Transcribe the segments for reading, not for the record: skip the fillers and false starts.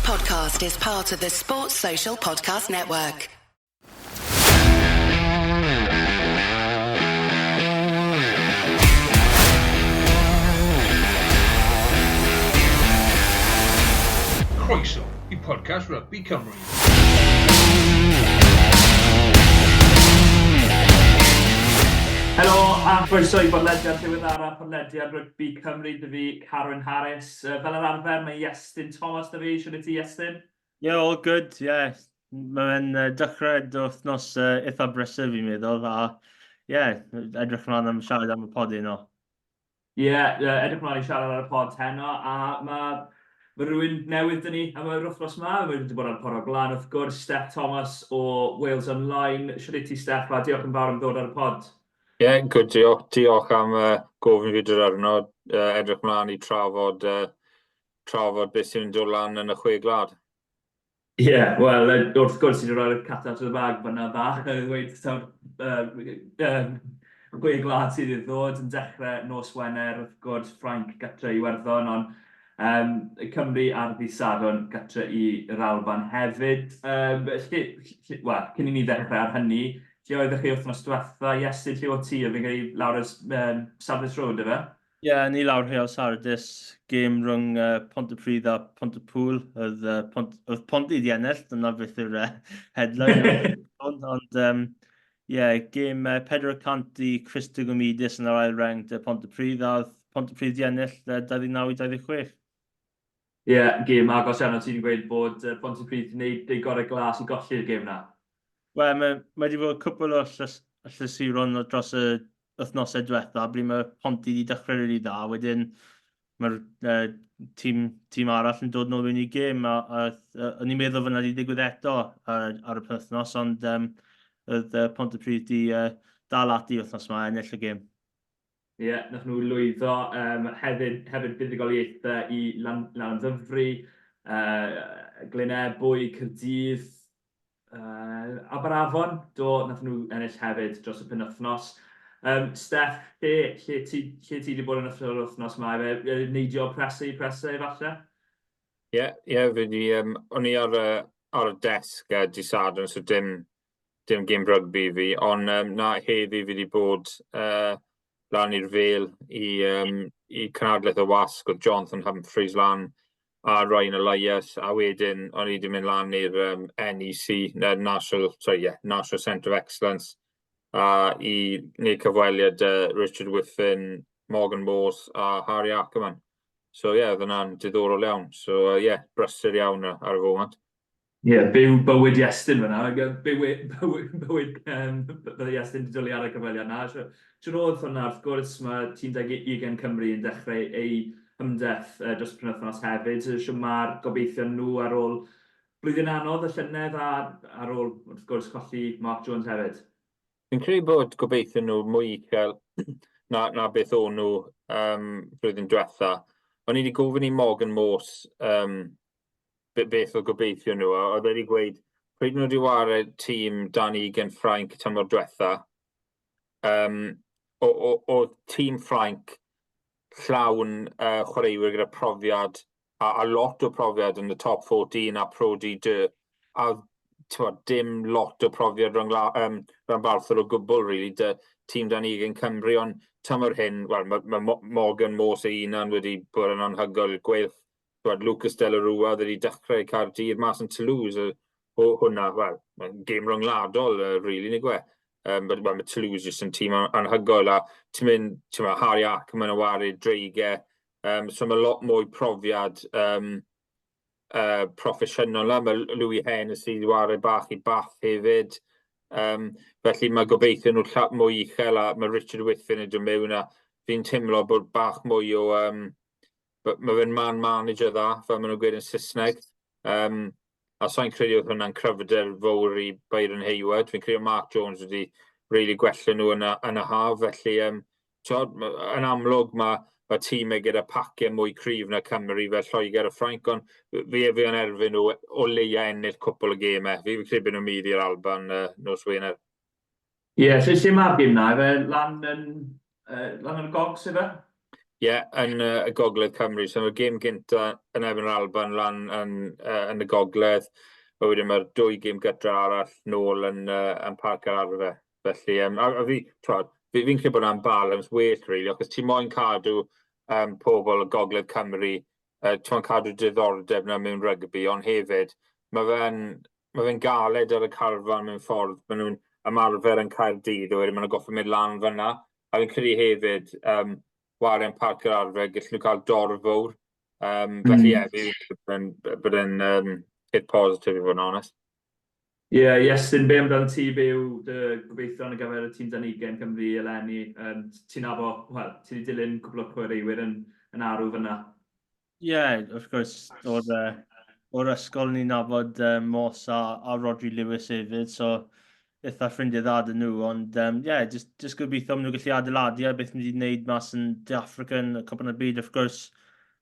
podcast is part of the Sports Social Podcast Network. Croeso i podcast Rugby Cymru. Helo a chroeso i bodlediad diweddara podlediad Rygbi Cymru, dy fi Carwyn Harris. Fel yr arfer mae Iestyn Thomas dy fi, siwr i ti Iestyn? Yeah, all good, yeah. Mae'n uh, dechrau wythnos uh, eitha brysur fi'n meddwl, a yeah, edrych mlaen am siarad am y pod heno. Ie, yeah, edrych mlaen i siarad ar y pod heno, a mae mae rhywun newydd dyn ni am yr wythnos yma, mae wedi bod ar y pod o'r blaen wrth gwrs, Steff Thomas o Wales Online. Shwt wyt ti Steff, a diolch yn fawr am ddod ar y pod. Ie, yeah, good, diolch. Diolch am uh, gofyn fi dod arno. Uh, edrych mlaen i trafod, uh, trafod beth sy'n dod lan yn y chwe gwlad. Ie, yeah, wel, wrth gwrs, i wedi rhoi'r cat out of the bag fyna bach, a ddweud taw'r uh, um, chwe gwlad sydd i ddod yn dechrau nos Wener, wrth gwrs, Ffrainc gatre i Iwerddon, ond um, Cymru ar ddydd Sadwrn gatre i'r Alban hefyd. Um, lle, lle, wel, cyn i ni ddechrau ar hynny, lle oeddech chi wythnos diwetha? Iestyn, lle o ti? Oedd fi'n cael ei lawr ar um, Sardis Road, efe? Ie, yeah, ni lawr Heol Sardis, gêm rhwng uh, Pontypridd a Pontypŵl. Oedd, uh, Pont, oedd Ponty di ennill, dyna beth yw'r uh, headline. Ond, ond um, yeah, gêm uh, 400 i Chris Digomidis yn yr ail reng dy Pontypridd, a oedd Pontypridd di ennill uh, 29 i 26. Ie, yeah, gêm agos iawn, o ti'n gweud bod uh, Pontypridd wedi gwneud ei gorau glas i golli'r gêm na. Wel, mae, mae wedi bod cwpl o llys, llysuron dros y wythnosau diwetha, ble mae Ponty wedi dechrau rili dda, wedyn mae'r uh, tîm, tîm arall yn dod nôl mewn i gêm, a, a, a o'n i'n meddwl fyna wedi digwydd eto ar, ar y penwythnos, ond um, oedd uh, Pontypridd wedi uh, dal ati wythnos yma ennill y gêm. Ie, yeah, nath nhw lwyddo um, hefyd, hefyd buddugoliaethau i Lan, Lanymddyfri, uh, Glynebwy, Cyrdydd, Uh, Aberafon, do, nath nhw ennill hefyd dros y penwythnos. Um, Steff, lle, lle, ti, lle ti wedi bod yn ystod yr wythnos yma? Efe, neidio prese i prese efallai? Ie, yeah, ie, yeah, fi di, um, o'n i ar y, ar y desg uh, di Sadwrn, so dim, dim gêm rygbi fi, ond um, na, heddi fi wedi bod uh, lan i'r Fêl i, um, i cynadledd y wasg, oedd Jonathan Humphreys lan a Ryan Elias, a wedyn o'n i wedi mynd lan i'r um, NEC, National, sorry, yeah, National Centre of Excellence, a i wneud cyfweliad uh, Richard Whiffen, Morgan Morse a Harry Ackerman. So ie, yeah, oedd hwnna'n diddorol iawn. So ie, uh, yeah, brysur iawn ar y foment. Ie, yeah, byw bywyd Iestyn fyna. Bywyd, bywyd, bywyd um, bydde Iestyn wedi dwlu ar y cyfweliad na. Siwr oedd hwnna, wrth gwrs, mae tîm 21 Cymru yn dechrau eu hymdrech uh, dros y penwythnos hefyd. Siwr mae'r gobeithion nhw ar ôl blwyddyn anodd y llynedd a ar ôl, wrth gwrs, colli Mark Jones hefyd. Fi'n credu bod gobeithion nhw mwy uchel na, na beth o'n nhw um, blwyddyn diwetha. O'n i wedi gofyn i Morgan Morse um, beth oedd gobeithio nhw, a oedd wedi gweud, pryd nhw wedi ware tîm dan ugain Ffrainc tymor diwetha, um, o, o, o tîm Ffrainc llawn uh, chwaraewyr gyda profiad, a, a lot o profiad yn y top 14 a Pro D2, a tywod, dim lot o profiad rhyngla, um, rhanbarthol o gwbl, really, dy tîm dan ugain Cymru, ond tymor hyn, wel, mae ma Morgan Morse ei hunan wedi bod yn anhygoel i'r Gweilch, Twod, Lucas de la Rua, oedd wedi dechrau Caerdydd mas yn Toulouse, o hwnna, wel, mae'n gêm rhyngwladol, uh, really, nag e? Um, but, well, mae Toulouse jyst yn tîm anhygoel, a ti'n mynd, ti'n mynd, Harry Ackerman yn wario dreigau, um, so mae lot mwy profiad um, uh, proffesiynol na. Mae Louis Hennessy wedi wario bach i Bath hefyd. Um, felly mae gobeithio nhw mwy uchel a mae Richard Whiffen yn dod mewn a fi'n teimlo bod bach mwy o um, Mae fe'n man manager dda, fel maen nhw'n gweud yn Saesneg. Um, a sa'n credu oedd hwnna'n cryfder fawr i Byron Hayward. Fi'n credu Mark Jones wedi really gwella nhw yn y, yn y haf, felly um, tod, yn amlwg mae mae tîmau gyda paciau mwy cryf na Cymru fel Lloegr a Ffrainc, ond fi, fi yn erfyn nhw o leia ennill cwpl o gemau. Fi fi'n credu bod nhw'n mynd i'r Alban uh, nos Wener. Ie, yeah, lle, lle mae'r gêm na? Efe lan yn, uh, lan yn y gogs, efe? Ie, yeah, yn y Gogledd Cymru. So mae'r gêm gynta yn erbyn yr Alban lan yn, yn y Gogledd. A wedyn mae'r dwy gêm gytra arall nôl yn, yn Parc yr Arfe. Felly, um, a, a fi, twad, fi, fi'n credu bod hwnna'n balance well, really, achos ti moyn cadw um, pobl y Gogledd Cymru, ti moyn cadw diddordeb na mewn rygbi, ond hefyd, mae fe'n ma fe galed ar y carfan mewn ffordd. Maen nhw'n ymarfer yn Caerdydd, a wedyn maen nhw'n goffa mynd lan fyna. A fi'n credu hefyd, um, ware'n Parc yr Arfer, gallen nhw cael dorf fawr. Um, felly, ie, yeah, fi'n credu bod e'n um, hit positif i fod yn onest. Ie, yeah, Iestyn, be amdano ti, be yw dy gobeithion ar gyfer y tîm dan ugain Cymru eleni? Um, ti'n nabo, wel, ti wedi dilyn cwpl o chwaraewyr yn, yn arw fyna. Ie, yeah, wrth gwrs, o'r, uh, or ysgol ni'n nabod um, Moss a, a Rodri Lewis hefyd, so eitha ffrindiau dda dyn nhw, ond um, yeah, just, just gobeithio maen nhw'n gallu adeiladu ar beth nhw wedi gwneud mas yn De Africa yn y Cwpan y Byd, wrth gwrs,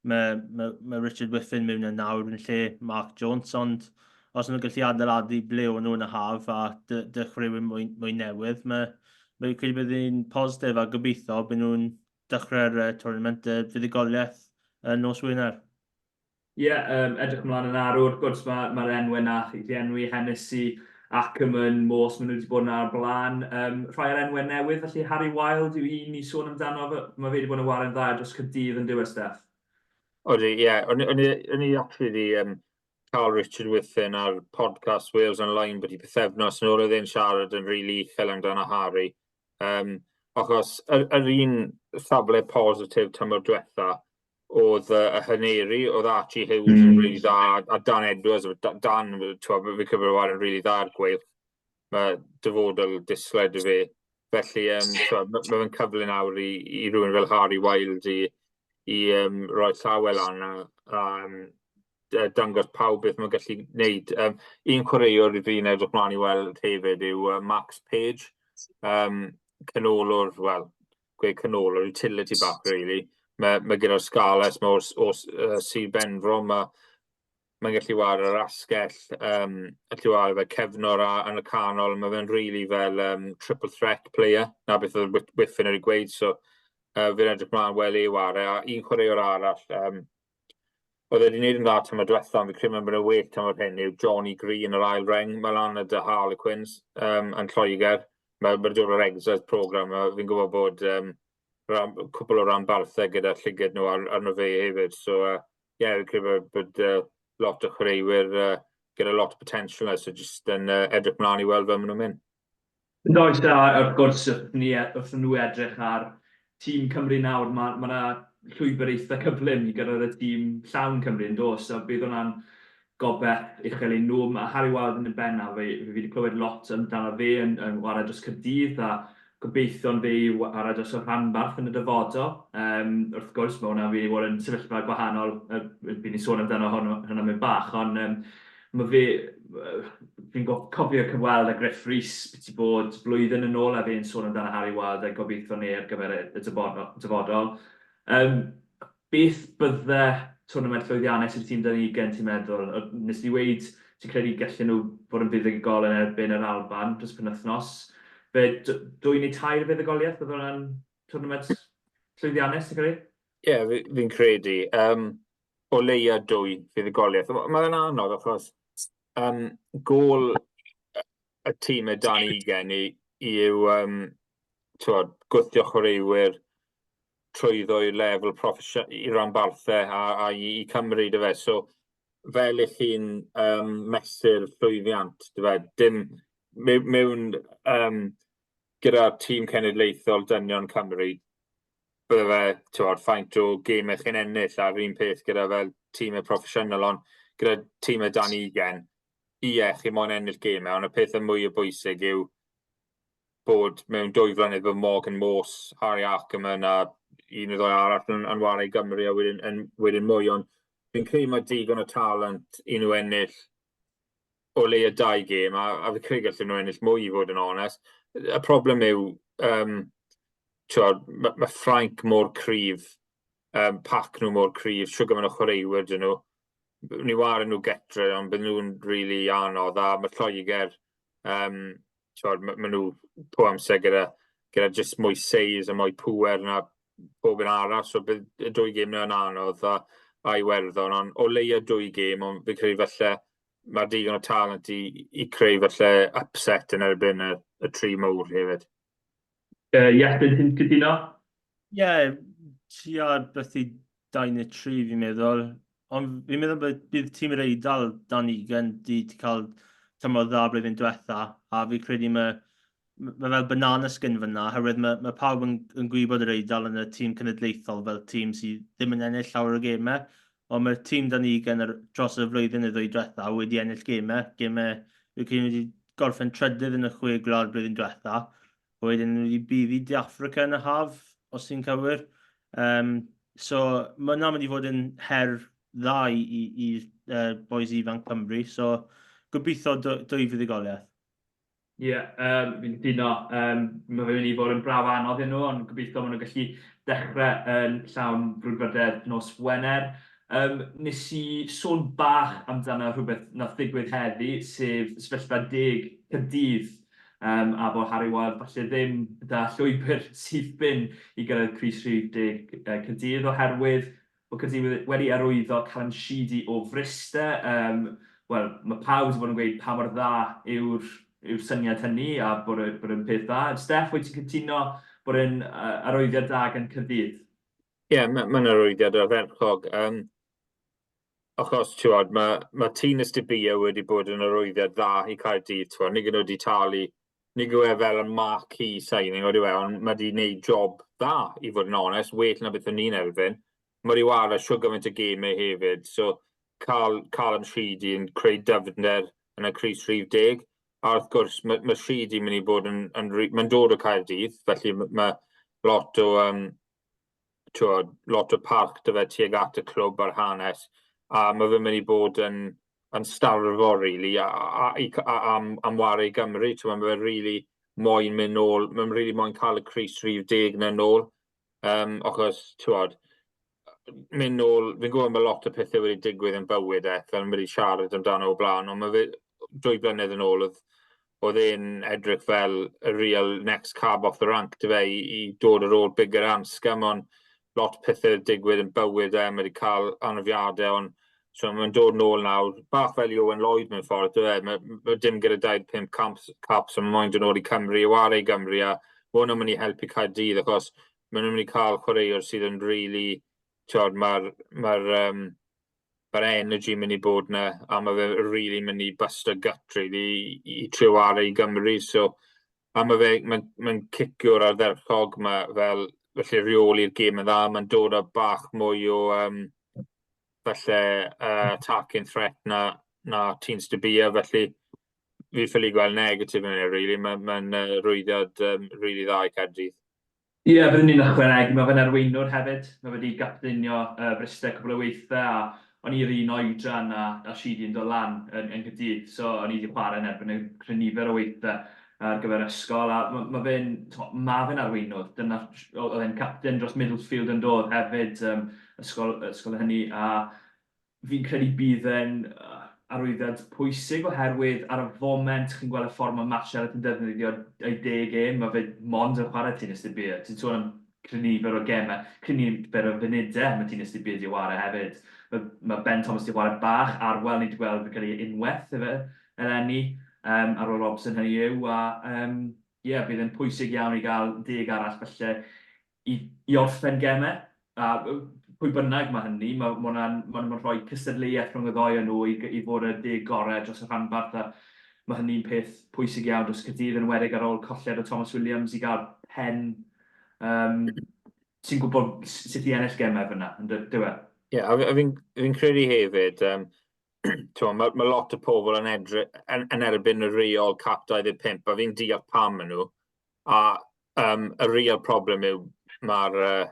mae, mae, mae Richard Whiffen mewn yn nawr yn lle Mark Jones, ond os nhw'n gallu adeiladu ble o'n nhw yn y haf a dechreuwyr mwy, mwy newydd, mae, mae credu bydd hi'n positif a gobeithio bydd nhw'n dechrau'r uh, tournament y fuddugoliaeth uh, nos Wener. Ie, yeah, um, edrych ymlaen yn arw. Wrth gwrs, mae'r ma, ma enwau na i enwi Hennessy, Ackerman, Morse, maen nhw wedi bod yn ar blaen. Um, rhai o'r enwau newydd, felly Harry Wild yw un i sôn amdano. Mae fe wedi bod yn waren dda dros Caerdydd yn diwedd, Steff. Odi, ie. Yeah. O'n i actually wedi um, cael Richard Whiffen ar podcast Wales Online bod i pythefnos yn ôl oedd e'n siarad yn rili really uchel amdano Harry. Um, achos yr, yr un safle positif tymor diwetha oedd y Haneri, oedd Archie Hughes yn really dda, a Dan Edwards, Dan, ti'n fi cyfro war yn really dda ar gweilch. Mae dyfodol disgled i fi. Felly, um, mae ma fe'n cyfle nawr i, i rhywun fel Harry Wild i, i um, roi llawer lan a, a um, dangos pawb beth mae'n gallu gwneud. Um, un chwaraewr i fi'n edrych mlaen i weld hefyd yw Max Page, um, canolwr, wel, gweud canolwr, utility back really. Mae, mae gyda'r Scarlets, mae o'r, o Sir Benfro, mae mae'n gallu wario yr asgell, um, gallu wario fe cefnor a yn y canol, mae fe'n really fel um, triple threat player, na beth oedd Whiffen wedi gweud, so uh, fi'n edrych mlaen wel ei wario, a un chwaraewr arall, um, oedd e wedi gwneud yn dda tymor diwetha, ond fi'n credu mae'n bod yn well tymor hyn, yw Johnny Green yr ail reng, mae lan y dy Harlequins um, yn Lloegr, mae wedi dod o'r Exeter program, a fi'n gwybod bod um, ran, cwpl o ranbarthau gyda llygad nhw ar, arno fe hefyd, so uh, yeah, fi'n credu bod, bod uh, lot o chwaraewyr uh, gyda lot o potential yna, so jyst yn uh, edrych mlaen i weld fel maen nhw'n mynd. Yn does, a wrth gwrs, wrth, ni, e, wrth nhw edrych ar tîm Cymru nawr, mae ma yna llwybr eitha cyflym i gyrraedd y tîm llawn Cymru yn dos, a bydd hwnna'n gobeith uchel i nhw. Mae Harry Wild yn y bennaf, fe, fi wedi clywed lot amdano fe yn, yn chwarae dros Caerdydd a gobeithio'n fe i chwarae dros y rhanbarth yn y dyfodol. Um, wrth gwrs, mae hwnna fi wedi bod yn sefyllfa gwahanol, uh, bydd ni'n sôn amdano hwnnw, hwnna mewn bach, ond um, mae fe, fi'n cofio cyfweld â Griff Rhys byti bod blwyddyn yn ôl a fe'n sôn amdano Harry Wild a gobeithio ni ar gyfer y, y dyfodol. Um, Beth bydde twrnament llwyddiannus i'r tîm dan ugain, ti'n meddwl? Nes di weud ti'n credu gallen nhw fod yn fuddugol yn erbyn yr Alban dros y penwythnos. Fe dwy neu tair fuddugoliaeth, bydde hwnna'n twrnament llwyddiannus, ti'n credu? Ie, yeah, fi'n fi credu. Um, o leia dwy fuddugoliaeth. Mae'n anodd achos um, gol y tîm y dan ugain i, i yw um, twod, gwthio chwaraewyr trwyddo i'r lefel proffesiynol, i ranbarthau a, a i, i Cymru, dy fe. So, fel i chi'n um, mesur llwyddiant, dy fe, dim mewn um, gyda'r tîm cenedlaethol dynion Cymru, bydde fe, ti'n ffaint o gemau chi'n ennill a'r un peth gyda fel tîmau proffesiynol, ond gyda tîmau dan ugen, ie, chi moyn ennill gemau, ond y peth y mwy o bwysig yw bod mewn dwy flynedd bod Morgan Morse, Harry Ackerman a un neu ddoi arall yn, yn wario i Gymru a wedyn, yn, wedyn mwy, ond fi'n credu mae digon o talent i nhw ennill o leia dau gêm, a, a fi'n credu gallen nhw ennill mwy i fod yn onest. Y problem yw, um, mae, ma Ffrainc mor cryf, um, pac nhw mor cryf, siwr gymaint o chwaraewyr dyn nhw. Ni waren nhw getre, ond byd nhw'n rili really anodd, a mae Lloegr, um, t'wod, ma' ma' nhw pob amser gyda gyda jyst mwy seis a mwy pŵer na pob un arall, so bydd y dwy gêm 'na yn anodd a, a Iwerddon, ond o leia dwy gêm, ond fi'n credu falle mae digon o talent i, i creu falle upset yn erbyn y, y tri mowr hefyd. Iestyn, ti'n cytuno? Ie, yeah, tua beth i 2 neu 3 fi'n meddwl. Ond fi'n meddwl bod bydd tîm yr Eidal dan ugain di cael tymor dda blwyddyn diwetha, a fi'n credu mae, mae fel banana skin fyna, oherwydd mae, mae pawb yn, yn gwybod yr Eidal yn y tîm cenedlaethol fel tîm sydd ddim yn ennill llawer o gemau, ond mae'r tîm dan ugain ar, dros y flwyddyn neu ddwy diwetha wedi ennill gemau, gemau, fi'n credu wedi gorffen trydydd yn y chwe gwlad blwyddyn diwetha, Wedyn nhw wedi buddu De Affrica yn y haf, os ti'n cywir. Um, so mae hwnna'n mynd i fod yn her dda i, i, i uh, boys ifanc Cymru. So gobeithio dwy fuddugoliaeth. Ie, yeah, um, fi'n cytuno. Um, mae fe'n mynd i fod yn braf anodd iddyn nhw, ond gobeithio maen nhw'n gallu dechrau yn llawn brwdfrydedd nos Wener. Um, nes i sôn bach amdano rhywbeth nath ddigwydd heddi, sef sefyllfa deg Caerdydd Yym, a bod Harry Wilde falle ddim 'da llwybr syth bin i gyrraedd crys rhif deg Caerdydd oherwydd bod Caerdydd wedi arwyddo Callum Sheedy o Fryste. Yym, wel, mae pawb wedi bod yn gweud pa mor dda yw'r yw'r syniad hynny a bod e bod e'n peth dda. Steff, wyt ti'n cytuno bod e'n arwyddiad da gan Caerdydd? Ie, yeah, mae'n ma arwyddiad ardderchog. Um, Achos, t'wod, ma' ma' Tinus de Beer wedi bod yn arwyddiad dda i Caerdydd, t'wod, nag 'yn nhw wedi talu, nag yw e fel y marquee signing odi e, ond ma' 'di wneud job dda, i fod yn onest, well na beth o'n i'n erbyn. Ma' 'di ware shwd gymaint o gemau hefyd, so cael Callum Sheedy yn creu dyfnder yn y crys rhif deg, a wrth gwrs ma' ma' Sheedy mynd i bod yn yn mae'n dod o Caerdydd, felly ma' lot o yym t'wod, lot o parch 'da fe tuag at y clwb a'r hanes, a ma' fe'n mynd i bod yn yn starfo rili a a i a am am ware i Gymru, t'mod ma' fe rili moyn mynd nôl, ma'n rili moyn cael y crys rhif deg 'na nôl, yym achos t'wod, mynd nôl, fi'n gwybod ma' lot o pethe wedi digwydd yn bywyd e, fel ma' wedi siarad amdano o blaen, ond ma' fe dwy flynedd yn ôl oedd oedd e'n edrych fel y real next cab off the rank, dyfe, i, i dod ar ôl Bigger Anscombe, ond lot o pethau wedi digwydd yn bywyd e, mae wedi cael anafiadau, ond so mae'n dod nôl nawr, bach fel i Owen Lloyd mewn ffordd, dyfe, mae, mae dim gyda 25 caps, caps, so mae'n moyn dod nôl i Cymru, i wario i Gymru, a mae hwnna'n mynd i helpu Caerdydd, achos maen nhw'n mynd i cael chwaraewr sydd yn really, t'wod, mae'r ma um, mae'r energy mynd i bod 'na, a mae fe really mynd i bust a gut really i, i trio ware i Gymru. So, a mae fe, mae'n mae ciciwr ardderchog, mae fel, felly rheoli'r gêm yn dda, mae'n dod â bach mwy o um, falle uh, attacking threat na, na Teens to be, felly fi ffili gweld negatif yn e, really. Mae'n ma, ma uh, rwyddiad um, really dda i Caerdydd. Ie, byddwn i'n ychwanegu, mae fe'n arweinwr hefyd. Mae fe wedi gapteinio uh, Bryste cwpl o weithiau a o'n i'r un oedran a, a Sheedy yn dod lan yn, yn Nghaerdydd, so o'n i wedi chwarae yn erbyn y cryn nifer o weithiau ar gyfer ysgol a mae ma fe'n ma fe'n arweinwr. Dyna, oedd e'n captain dros Middlesfield yn dod hefyd, um, ysgol, ysgol hynny, a Fi'n credu bydd e'n arwyddiad pwysig oherwydd ar y foment chi'n gweld y ffordd mae Matt Sherratt yn defnyddio ei deg e, mae fe mond yn chwarae Tinus de Beer. Ti'n sôn am cryn nifer o gemau, cryn nifer o funudau mae Tinus de Beer 'di ware hefyd. Mae, mae Ben Thomas 'di chwarae bach, Arwel ni 'di gweld fi'n credu unwaith efe eleni, um, Arwel Robson hynny yw, a um, ie, bydd e'n pwysig iawn i gael deg arall falle i i orffen gemau, a pwy bynnag mae hynny, mae ma' hwnna'n ma' ma' rhoi cystadleuaeth rhwng y ddou o nhw i i fod y deg gorau dros y rhanbarth, a mae hynny'n peth pwysig iawn dros Caerdydd, yn enwedig ar ôl colled o Thomas Williams i gael pen um, sy'n gwybod sut i ennill gemau fyna, yn dyw e? Ie, yeah, a fi'n fi credu hefyd, um, mae ma lot o pobl yn, edrych, yn, yn erbyn y reol cap 25, a fi'n deall pam maen nhw. A um, y real problem yw, mae'r... Uh,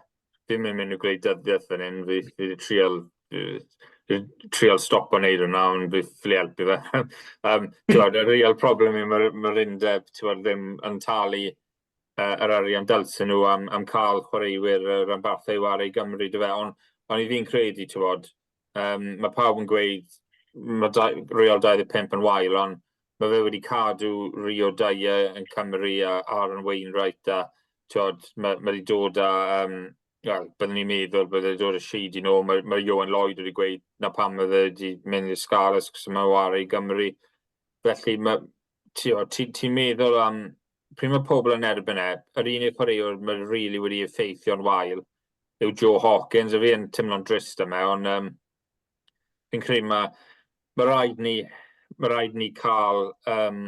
fi'n mynd mynd i gwleidyddiaeth fan hyn, fi, fi wedi trial, fi trial stopo wneud hwnna, ond fi ffili helpu fe. um, t'wod, y real problem yw mae'r ma undeb t'wod, ddim yn talu uh, yr arian dylsyn nhw am, am cael chwaraewyr y rhanbarthau i wario i Gymru, dy fe. Ond on i fi'n credu, t'wod, um, mae pawb yn gweud mae Real 25 yn wael, ond mae fe wedi cadw Rio Dyer yn Cymru a Aaron Wainwright a t'wod, mae, mae wedi dod â um, Wel, byddwn ni'n meddwl bydde dod y Sheedy nôl. Mae, mae Ioan Lloyd wedi gweud na pam oedd e wedi mynd i'r Scarlets, cos mae'n ware i Gymru. Felly, mae, ti, ti, ti'n meddwl am... Pryd mae pobl yn erbyn e, yr unig chwaraewr mae really wedi effeithio'n wael yw Joe Hawkins, a fi yn teimlo'n drist am e, ond um, fi'n credu mae, mae rhaid ni, mae rhaid ni cael um,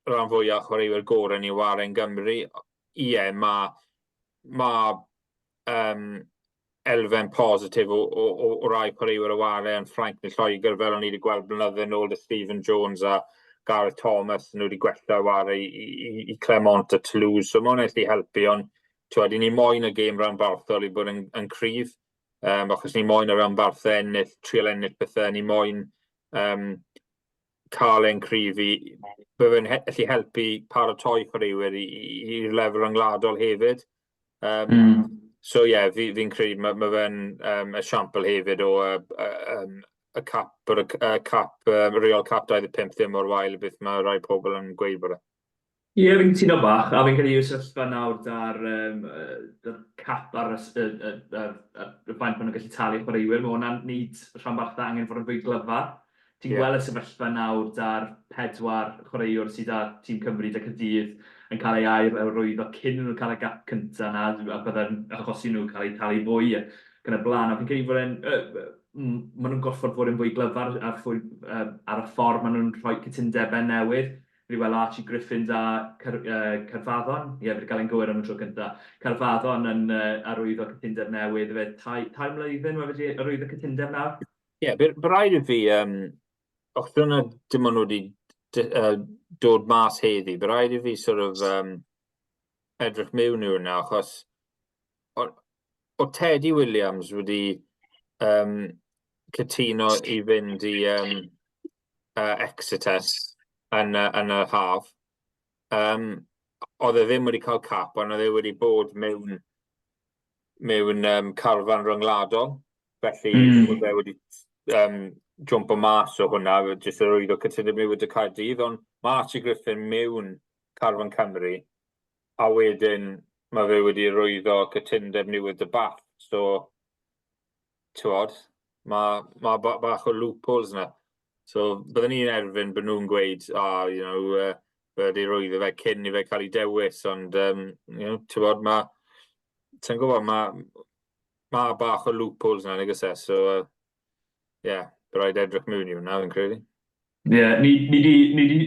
rhan fwyaf chwaraewyr gorau ni ware yn Gymru. Ie, mae, mae um, elfen positif o, o, o, o rai chwaraewyr o ware yn Ffrainc neu Lloegr, fel o'n i wedi gweld blynydde nôl 'da Stephen Jones a Gareth Thomas, nhw wedi gwella ware i, i, i Clermont a Toulouse, so mae hwnna'n gallu helpu, ond twed, i ni moyn y gêm ranbarthol i bod yn, yn cryf, um, achos ni moyn y ranbarthau ennill, trial ennill pethau, ni moyn um, cael e'n cryf i... Bydd fe'n gallu helpu paratoi chwaraewyr i'r lefel rhyngwladol hefyd. Um, So ie, yeah, fi'n fi credu mae ma fe'n um, esiampl hefyd o uh, um, y cap, bod y uh, cap, um, real cap 25 ddim mor wael beth mae rai pobl yn gweud bod e. Ie, fi'n cytuno bach, a fi'n credu yw'r sefyllfa nawr da'r um, da cap ar y, y, y, y, y, y faint maen nhw'n gallu talu chwaraewyr, mae hwnna'n neud rhanbarthau angen fod yn fwy glyfar. Ti'n yeah. gweld y sefyllfa nawr da'r pedwar chwaraewr sydd â tîm Cymru da Caerdydd yn cael ei air arwyddo cyn nhw'n cael y gap cyntaf na, a byddai'n achosi nhw cael eu talu fwy ac yn y blaen. A fi'n credu fod e'n... Uh, maen nhw'n gorfod fod yn fwy glyfar ar, fwy, uh, ar y ffordd maen nhw'n rhoi cytundebau newydd. Fi wedi weld Archie Griffin da Cer, uh, Caerfaddon, ie, fi wedi cael ein gywir am y tro cyntaf. Caerfaddon yn uh, arwyddo cytundeb newydd, fe tai, tai mlynedd mae wedi arwyddo cytundeb nawr. Ie, yeah, by rhaid i fi, um, och dyna dim ond wedi uh, dod mas heddi, by rhaid i fi sort of um, edrych mewn i hwnna, achos o, o Teddy Williams wedi um, cytuno i fynd i um, uh, Exeter yn, uh, yn y haf. Um, oedd e ddim wedi cael cap, ond oedd e wedi bod mewn mewn um, carfan ryngwladol, felly mm. oedd e wedi um, jumpo mas o hwnna, jyst yr oed o cytundeb newydd y Caerdydd, ond mae Archie Griffin mewn carfan Cymru, a wedyn mae fe wedi rwyddo cytundeb newydd y Bath, so tywod, mae ma bach o loopholes yna. So byddwn ni'n erfyn bod nhw'n gweud, ah, you know, uh, fe wedi rwyddo fe cyn i fe cael ei dewis, ond um, you know, tywod, mae, ti'n gwybod, mae ma bach o loopholes yna, nag oes e, so, uh, yeah, rhaid edrych mewn i hwnna, fi'n credu. Ie, yeah, ni, ni, di, ni, di,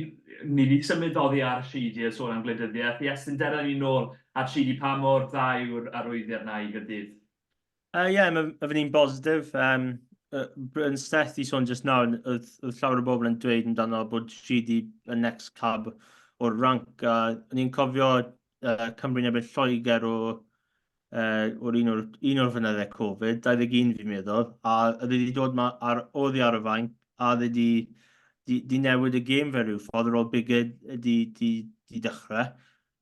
ni di symud oddi ar Sheedy a sôn am gwleidyddiaeth. Iestyn, dera ni nôl at Sheedy, pa mor dda yw'r arwyddiad na i Gaerdydd? Ie, uh, yeah, mae ma fe'n un bositif. Um, yn Steph i sôn just nawr, oedd, oedd llawer o bobl yn dweud amdano bod Sheedy y next cab o'r rank. A o'n i'n cofio uh, Cymru yn erbyn Lloegr o, uh, o'r un o'r, un o'r flynyddau Covid, 21 fi'n meddwl, a oedd wedi dod ma ar, oddi ar y fainc, a oedd wedi di, di newid y gêm fe rhyw ffordd ar ôl Bigod di, di, di dechrau.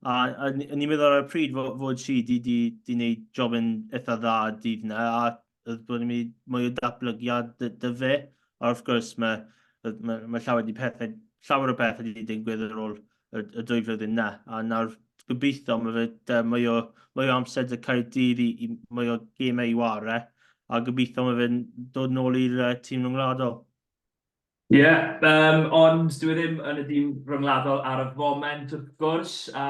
A, a o'n i'n meddwl ar y pryd fod, fod si di, di, di wneud job yn eitha dda dydd yna, a oedd bod yn mynd mwy o datblygiad dy, dy fe. A wrth gwrs, mae, mae, mae llawer, di pethau, llawer o pethau wedi digwydd ar ôl y, y dwy flwyddyn yna. A nawr gobeithio mae fe dy, mwy, o, mwy o amser dy Caerdydd i, i mwy o gemau i ware, a gobeithio mae fe'n dod nôl i'r uh, tîm rhyngwladol. Ie, yeah, um, ond dwi e ddim yn y dîm rhyngwladol ar y foment wrth gwrs, a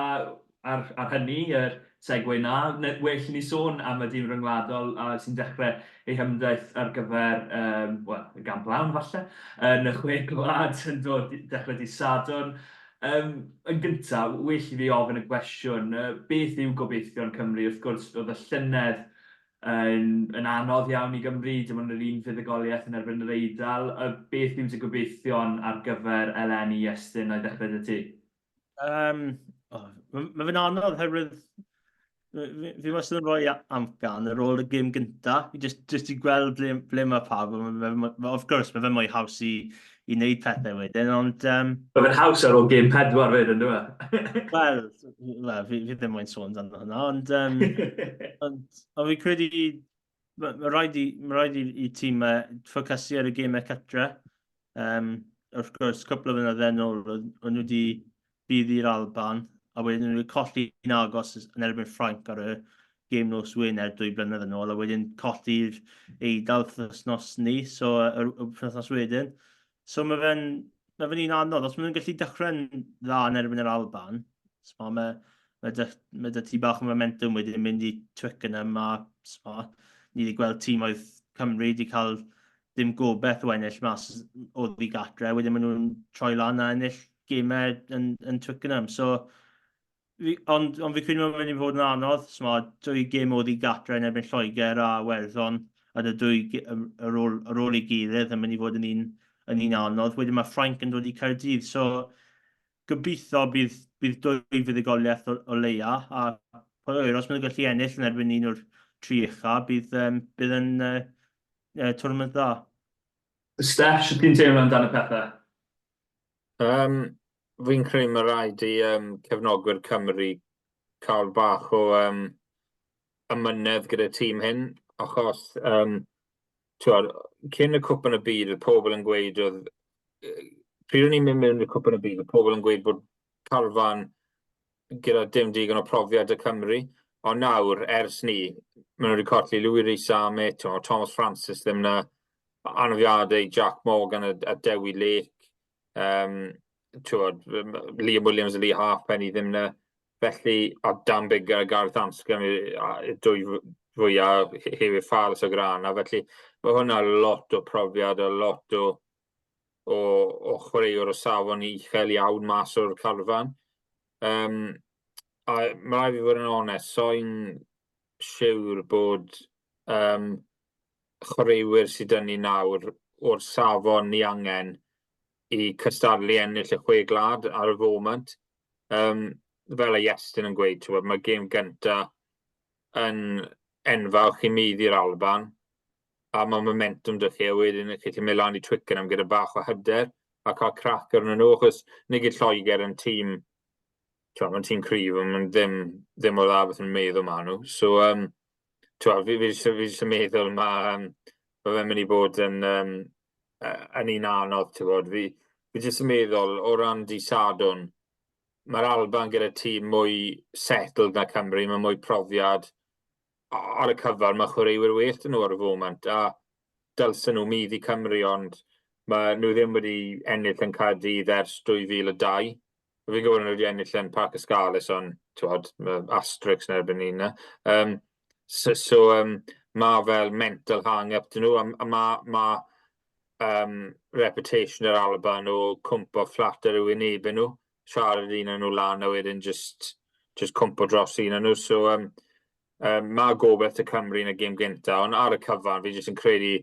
ar, ar hynny, yr segue na, well i ni sôn am y dîm rhyngwladol a sy'n dechrau ei hymdaith ar gyfer, um, wel, y gamp lawn falle, yn y chwe gwlad yn dod dechrau dydd Sadwrn. Um, yn gyntaf, well i fi ofyn y gwestiwn, uh, beth yw gobeithion Cymru? Wrth gwrs, oedd y llynedd yn, yn anodd iawn i Gymru, dim ond yr un fuddugoliaeth yn erbyn yr Eidal. Y beth yw dy gobeithion ar gyfer eleni, Iestyn, na i ddechrau dy ti? Um, oh, mae ma fe'n anodd herwydd fi, fi wastad yn rhoi amcan ar ôl y gêm gynta, i just, just i gweld ble, ble mae pawb. Ma, ma, ma, of course, mae fe'n mwy haws i, i wneud pethau wedyn, ond... Um, mae fe'n haws ar ôl gêm pedwar fyd, yn dweud? Wel, well, fi, fi ddim moyn sôn dan hwnna, ond, um, ond, ond fi credu mae ma rhaid i, ma rhaid i, i tîm ffocysu ar y gemau catre. Um, wrth gwrs, cwpl o flynyddoedd yn ôl, o'n nhw wedi bydd i'r Alban, a wedyn nhw wedi colli yn agos yn erbyn Ffrainc ar y gêm nos Wener 2 blynedd yn ôl, a wedyn colli'r Eidal wythnos ni, so yr wythnos wedyn. So mae fe'n mae fe'n un anodd. Os maen nhw'n gallu dechrau'n dda yn erbyn yr Alban, so mae, mae, dy, mae dy ti bach o momentum wedyn mynd i Twickenham a so, ni wedi gweld tîm oedd Cymru wedi cael dim gobeith o ennill mas oddi gatre, wedyn maen nhw'n troi lan a ennill gemau yn, yn Twickenham. So, fi, ond, ond fi credu mae'n mynd i fod yn anodd. So, mae dwy gêm oddi gatre yn erbyn Lloegr a Werddon, a dy dwy ar ôl, ar ôl ei gilydd yn mynd i fod yn un, yn un anodd. Wedyn mae Ffrainc yn dod i Caerdydd, so gobeithio bydd, bydd dwy fuddugoliaeth o, o leia, a pwy oer, os maen nhw'n gallu ennill yn erbyn un o'r tri ucha, bydd, um, bydd yn uh, tournament dda. Steff, sut ti'n teimlo amdano pethau? Um, fi'n credu mae rhaid i um, cefnogwyr Cymru cael bach o um, amynedd gyda tîm hyn, achos um, twod, cyn y cwpan y byd, oedd pobl yn gweud oedd... Pryd o'n i'n mynd mewn i'r cwpan y byd, oedd pobl yn gweud bod carfan gyda dim digon o profiad y Cymru. Ond nawr, ers ni, maen nhw wedi colli Louis Rees-Zammit, Thomas Francis ddim na, anafiadau Jack Morgan a, a Dewi Lake, um, twod, Liam Williams a Lee Halfpenny ddim na. Felly, a Dan Biggar a Gareth Anscombe, y dwy fwyaf hefyd Faris o Grana. Felly, mae hwnna lot o profiad a lot o, o, o chwaraewr o safon uchel iawn mas o'r carfan. Um, a mae rhaid fi fod yn onest, so'n siwr bod um, chwaraewyr sydd 'da ni nawr o'r safon ni angen i cystadlu ennill y chwe gwlad ar y foment. Um, fel y Iestyn yn gweud, ti'n mae gêm gynta yn enfawr chi'n maeddu'r Alban, a mae momentum 'da chi, a wedyn chi ti'n mynd lan i Twickenham gyda bach o hyder a cael crac arnyn nhw, achos nid yw Lloegr yn tîm, ti'n mae'n tîm cryf, ond mae'n ddim, ddim mor dda beth yn meddwl maen nhw. So, um, ti'n fi, fi, fi, fi jyst yn meddwl mae um, ma fe'n mynd i bod yn, um, yn un anodd, ti'n bod. Fi, fi jyst yn meddwl, o ran di Sadwrn, mae'r Alban gyda tîm mwy settled na Cymru, mae mwy profiad. Ar y cyfan, mae chwaraewyr well dyn nhw ar y foment, a dylsen nhw maeddu Cymru, ond mae nhw ddim wedi ennill yn Caerdydd ers 2002. Fi'n gwybod nhw wedi ennill yn Parc y Scarlets, ond twod, mae asterix yn erbyn ni yna. Um, so, so um, mae fel mental hang-up dyn nhw, a, a mae ma, um, reputation yr Alban o cwmpo fflat ar yw wynebau nhw, siarad un o'n nhw lan a wedyn just, just cwmpo dros un o'n nhw. So, um, um, mae gobeith y Cymru yn y gêm gyntaf, ond ar y cyfan, fi jyst yn credu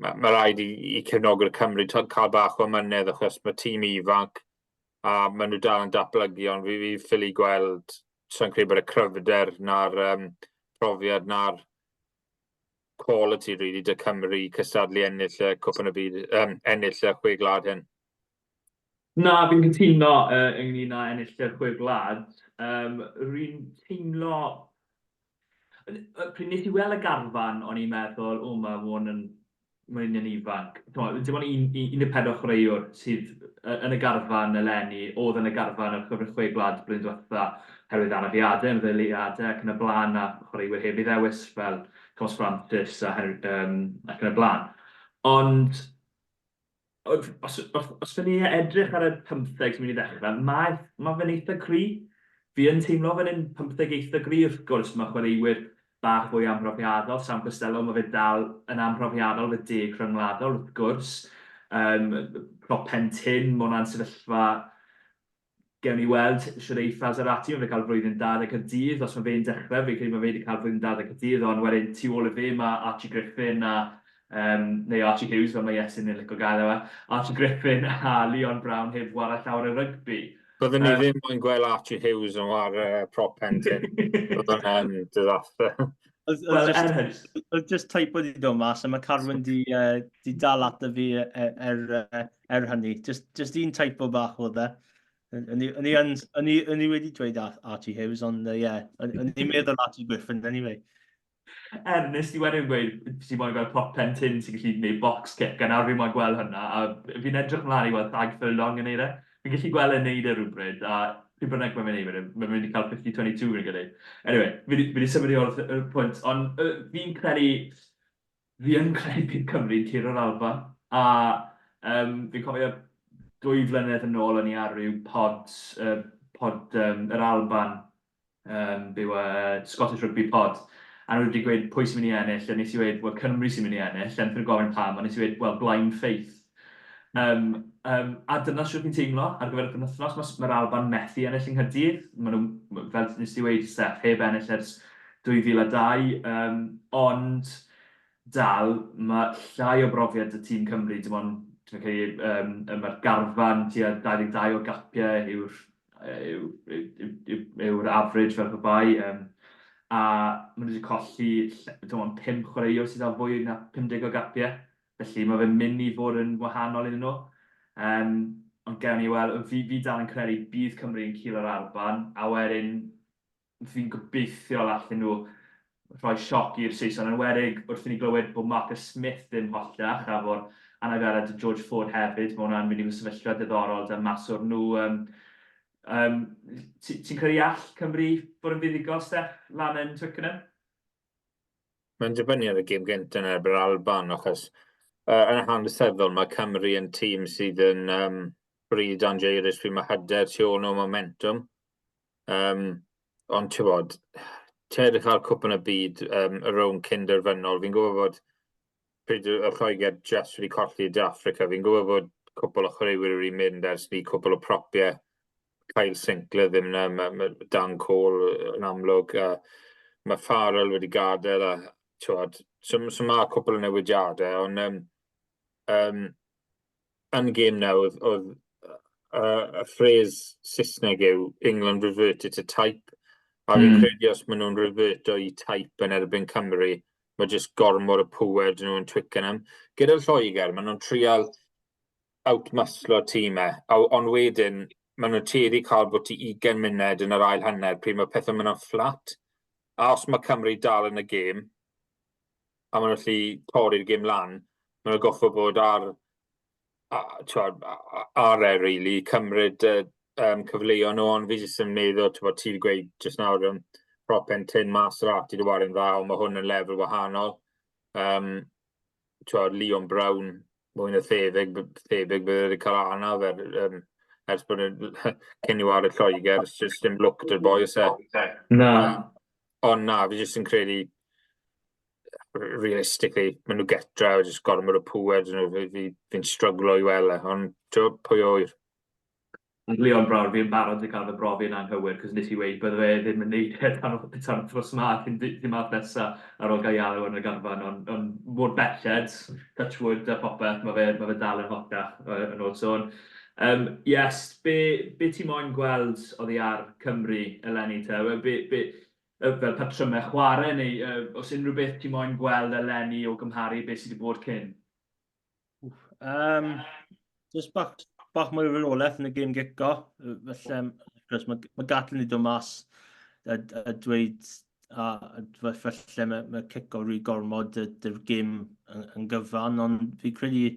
mae, ma rhaid i, i cefnogwyr Cymru cael bach o amynedd achos mae tîm ifanc a maen nhw dal yn datblygu, ond fi, fi ffili gweld, sa'n credu bod y cryfder na'r um, profiad na'r quality really 'da Cymru i cystadlu ennill y Cwpan y Byd, um, ennill y chwe gwlad hyn. Na, fi'n cytuno uh, ynglyn â ennill y chwe gwlad. Um, rwy'n teimlo... Pryd nes i weld y garfan, o'n i'n meddwl, o, mae hwn yn, mae'n un ifanc. Dim ond 14 chwaraewr sydd yn y garfan eleni, oedd yn y garfan ar gyfer y chwe gwlad blwyddyn diwetha, herwydd anafiadau, ymddeoliadau ac yn y blaen, a chwaraewyr heb ei ddewis fel Thomas Francis a Henry, um, ac yn y blaen. Ond os, os, os fy ni edrych ar y pymtheg sy'n mynd i ddechrau, mae, mae fe'n eitha cry. Fi yn teimlo fe'n un pymtheg eitha gry, wrth gwrs mae chwaraewyr bach fwy amhrofiadol, Sam Costelow, mae fe dal yn amhrofiadol, fe deg rhyngwladol wrth gwrs. Um, prop pen tyn, mae hwnna'n sefyllfa gewn ni weld shwt eiff Azarati, mae fe cael flwyddyn da yn y Caerdydd, os mae fe'n dechrau, fi'n credu mae fe wedi cael flwyddyn da yn y Caerdydd, ond wedyn tu ôl i fe mae Archie Griffin a, um, neu Archie Hughes, fel mae Iestyn yn licio gael e, Archie Griffin a Leon Brown heb warae llawer o rygbi. Byddwn ni ddim moyn gweld Archie Hughes yn ware prop pen tyn. Byddwn yn disaster. Wel, er hyn. Oedd just typo di dod mas, a mae Carwyn di, uh, di dal ato fi er, er, er hynny. Just, just un typo bach oedd e. O'n i wedi dweud Archie Hughes, ond ie, yeah, o'n i'n meddwl Archie Griffin, anyway. Er, nes ti wedyn gweud ti moyn gweld prop pen tyn sy'n gallu gwneud box kick, a nawr fi moyn gweld hwnna, a fi'n edrych ymlaen i weld Tadhg Furlong yn neud e. Fi'n gallu gweld e'n neud e rhywbryd, a Pryd bynnag mae'n mynd i, mae'n mynd i cael 50-22 fi'n credu. Anyway, fi 'di symud i o'r y pwynt, ond fi'n credu, fi yn credu bydd Cymru'n curo'r Alban, a um, fi'n cofio dwy flynedd yn ôl o'n i ar ryw pod, pod um, yr Alban, um, byw Scottish Rugby Pod, a nhw wedi gweud pwy sy'n mynd i ennill, a nes i weud, wel, Cymru sy'n mynd i ennill, a wnaethon nhw gofyn pam, a nes i weud, well, blind faith. Um, um, a dyna sut fi'n teimlo ar gyfer y penwythnos, mae'r ma Alban methu ennill yng Nghaerdydd, maen nhw, fel nes i weud, Steph, heb ennill ers 2002, um, ond dal, mae llai o brofiad y tîm Cymru, dim ond, dwi'n credu, um, mae'r garfan tua 22 o gapiau yw'r yw'r yw, yw average fel pe bai. Um, a maen nhw wedi colli dim ond 5 chwaraewr sydd â fwy na 50 o gapiau. Felly mae fe'n mynd i fod yn wahanol iddyn nhw. Um, ond gewn ni weld, fi, fi dal yn credu bydd Cymru yn curo'r Alban, a wedyn fi'n gobeithio allan nhw rhoi sioc i'r Saeson, yn enwedig wrth i ni glywed bod Marcus Smith ddim hollach a bod anafiadau 'da George Ford hefyd, mae hwnna'n mynd i fod yn sefyllfa diddorol 'da maswr nhw. Um, um, Ti'n ti credu all Cymru fod yn fuddugol, Steff, lan yn Twickenham? Mae'n dibynnu ar y gêm gyntaf yn erbyn Alban, achos uh, yn hanesyddol mae Cymru yn tîm sydd yn um, bryd angeirus pryd mae hyder tu ôl nhw momentum. Um, ond ti'n bod, ti'n edrych ar Cwpan y Byd, um, y rownd cyn-derfynol, fi'n gwybod bod pryd y Lloegr just wedi colli De Africa, fi'n gwybod bod cwpl o chwaraewyr wedi mynd ers ni, cwpl o propiau, Kyle Sinclair ddim yna, mae, mae Dan Cole yn amlwg, a mae Farrell wedi gadael, a ti'n so, so mae cwpl o newidiadau, ond um, um, yn gêm na, oedd, oedd y phrase Saesneg yw England reverted to type. A fi'n credu os maen nhw'n reverto i type yn erbyn Cymru, mae jyst gormod o pŵer 'dyn nhw yn Twickenham. Gyda Lloegr, maen nhw'n trial outmuslo tîmau, ond wedyn maen nhw'n tueddu cael bod ti 20 munud yn yr ail hanner pryd mae pethau'n mynd yn fflat. A os mae Cymru dal yn y gêm, a maen nhw'n gallu torri'r gêm lan, maen nhw'n goffo bod ar, a, twod, ar e, really, cymryd uh, um, cyfleoedd nhw, ond fi jyst yn meddwl, twod, ti wedi gweud jyst nawr, um, prop pen tyn mas o'r ati wedi wario dda, ond mae hwn yn lefel wahanol. Um, twod, Leon Brown, mwy na thebyg, thebyg bydd wedi cael anaf er, um, ers bod yn cyn i wario Lloegr, it's just dim look dy'r boi oes e. Na. Um, ond na, fi jyst yn credu, realistically, maen nhw getra, jyst gormod o pŵer, nhw, fi, fi, fi'n stryglo i weld e, ond ti'n pwy oer. Leon Brown, fi'n barod i cael fy brofi'n anghywir, cos nes i weud bydde fe ddim yn neud e tan, tan wythnos ma, cyn dydd Mawrth nesa, ar ôl gael ei alw yn y garfan, ond on, mor belled, touch wood a popeth, mae fe, ma fe dal yn hotach yn ôl sôn. Um, yes, be, be ti moyn gweld oddi ar Cymru eleni te? Be, be, fel patrymau chwarae, neu uh, os unrhyw beth ti moyn gweld eleni o gymharu beth sydd wedi bod cyn? Um, just bach, bach mwy o reolaeth yn y gêm gico. Felly, wrth mae, mae Gatlin wedi dod mas a, a dweud a, a felly mae, mae cico rhy gormod dy'r gêm yn, yn gyfan, ond fi credu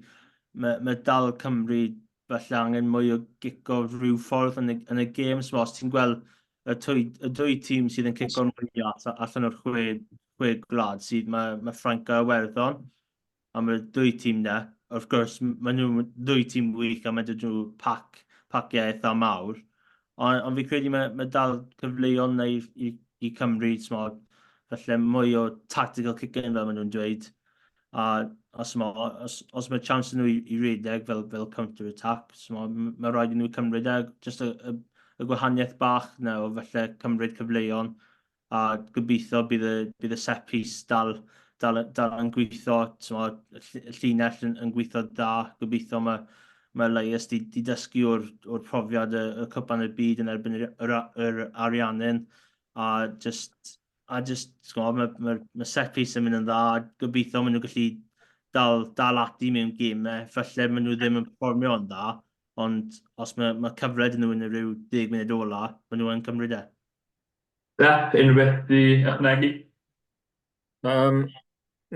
mae, mae dal Cymru falle angen mwy o gico rhyw ffordd yn y, yn y gêm. So, os ti'n gweld y, twy, y dwy tîm sydd yn cico'n mwyaf allan o'r chwe, chwe gwlad sydd mae, mae Ffrainc a Iwerddon. A mae'r dwy tîm 'na, wrth gwrs, maen nhw'n ddwy tîm wych a mae 'da nhw pac, paciau eitha mawr. Ond, ond fi credu mae, mae dal cyfleon 'na i, i, i Cymru, t'mod, falle mwy o tactical kicking fel maen nhw'n dweud. A os, mo, os, os mae chance nhw i, i redeg fel, fel counter attack, so, mae rhaid i nhw cymryd e, just y, y, y gwahaniaeth bach na o falle cymryd cyfleon a gobeithio bydd y, bydd y set piece dal, dal, dal yn gweithio, t'mod, y llinell yn, yn gweithio dda, gobeithio mae, mae Elias di, di dysgu o'r, or profiad y, y cwpan y byd yn erbyn yr, yr, yr Ariannin, a just, a just, t'mod, mae, mae, mae set piece yn mynd yn dda, a gobeithio maen nhw'n gallu dal, dal ati mewn gemau, falle maen nhw ddim yn performio yn dda, ond os mae, mae cyfle dyn nhw yn y rhyw 10 munud ola, maen nhw yn cymryd e. Beth, unrhyw beth i ychwanegu? Um,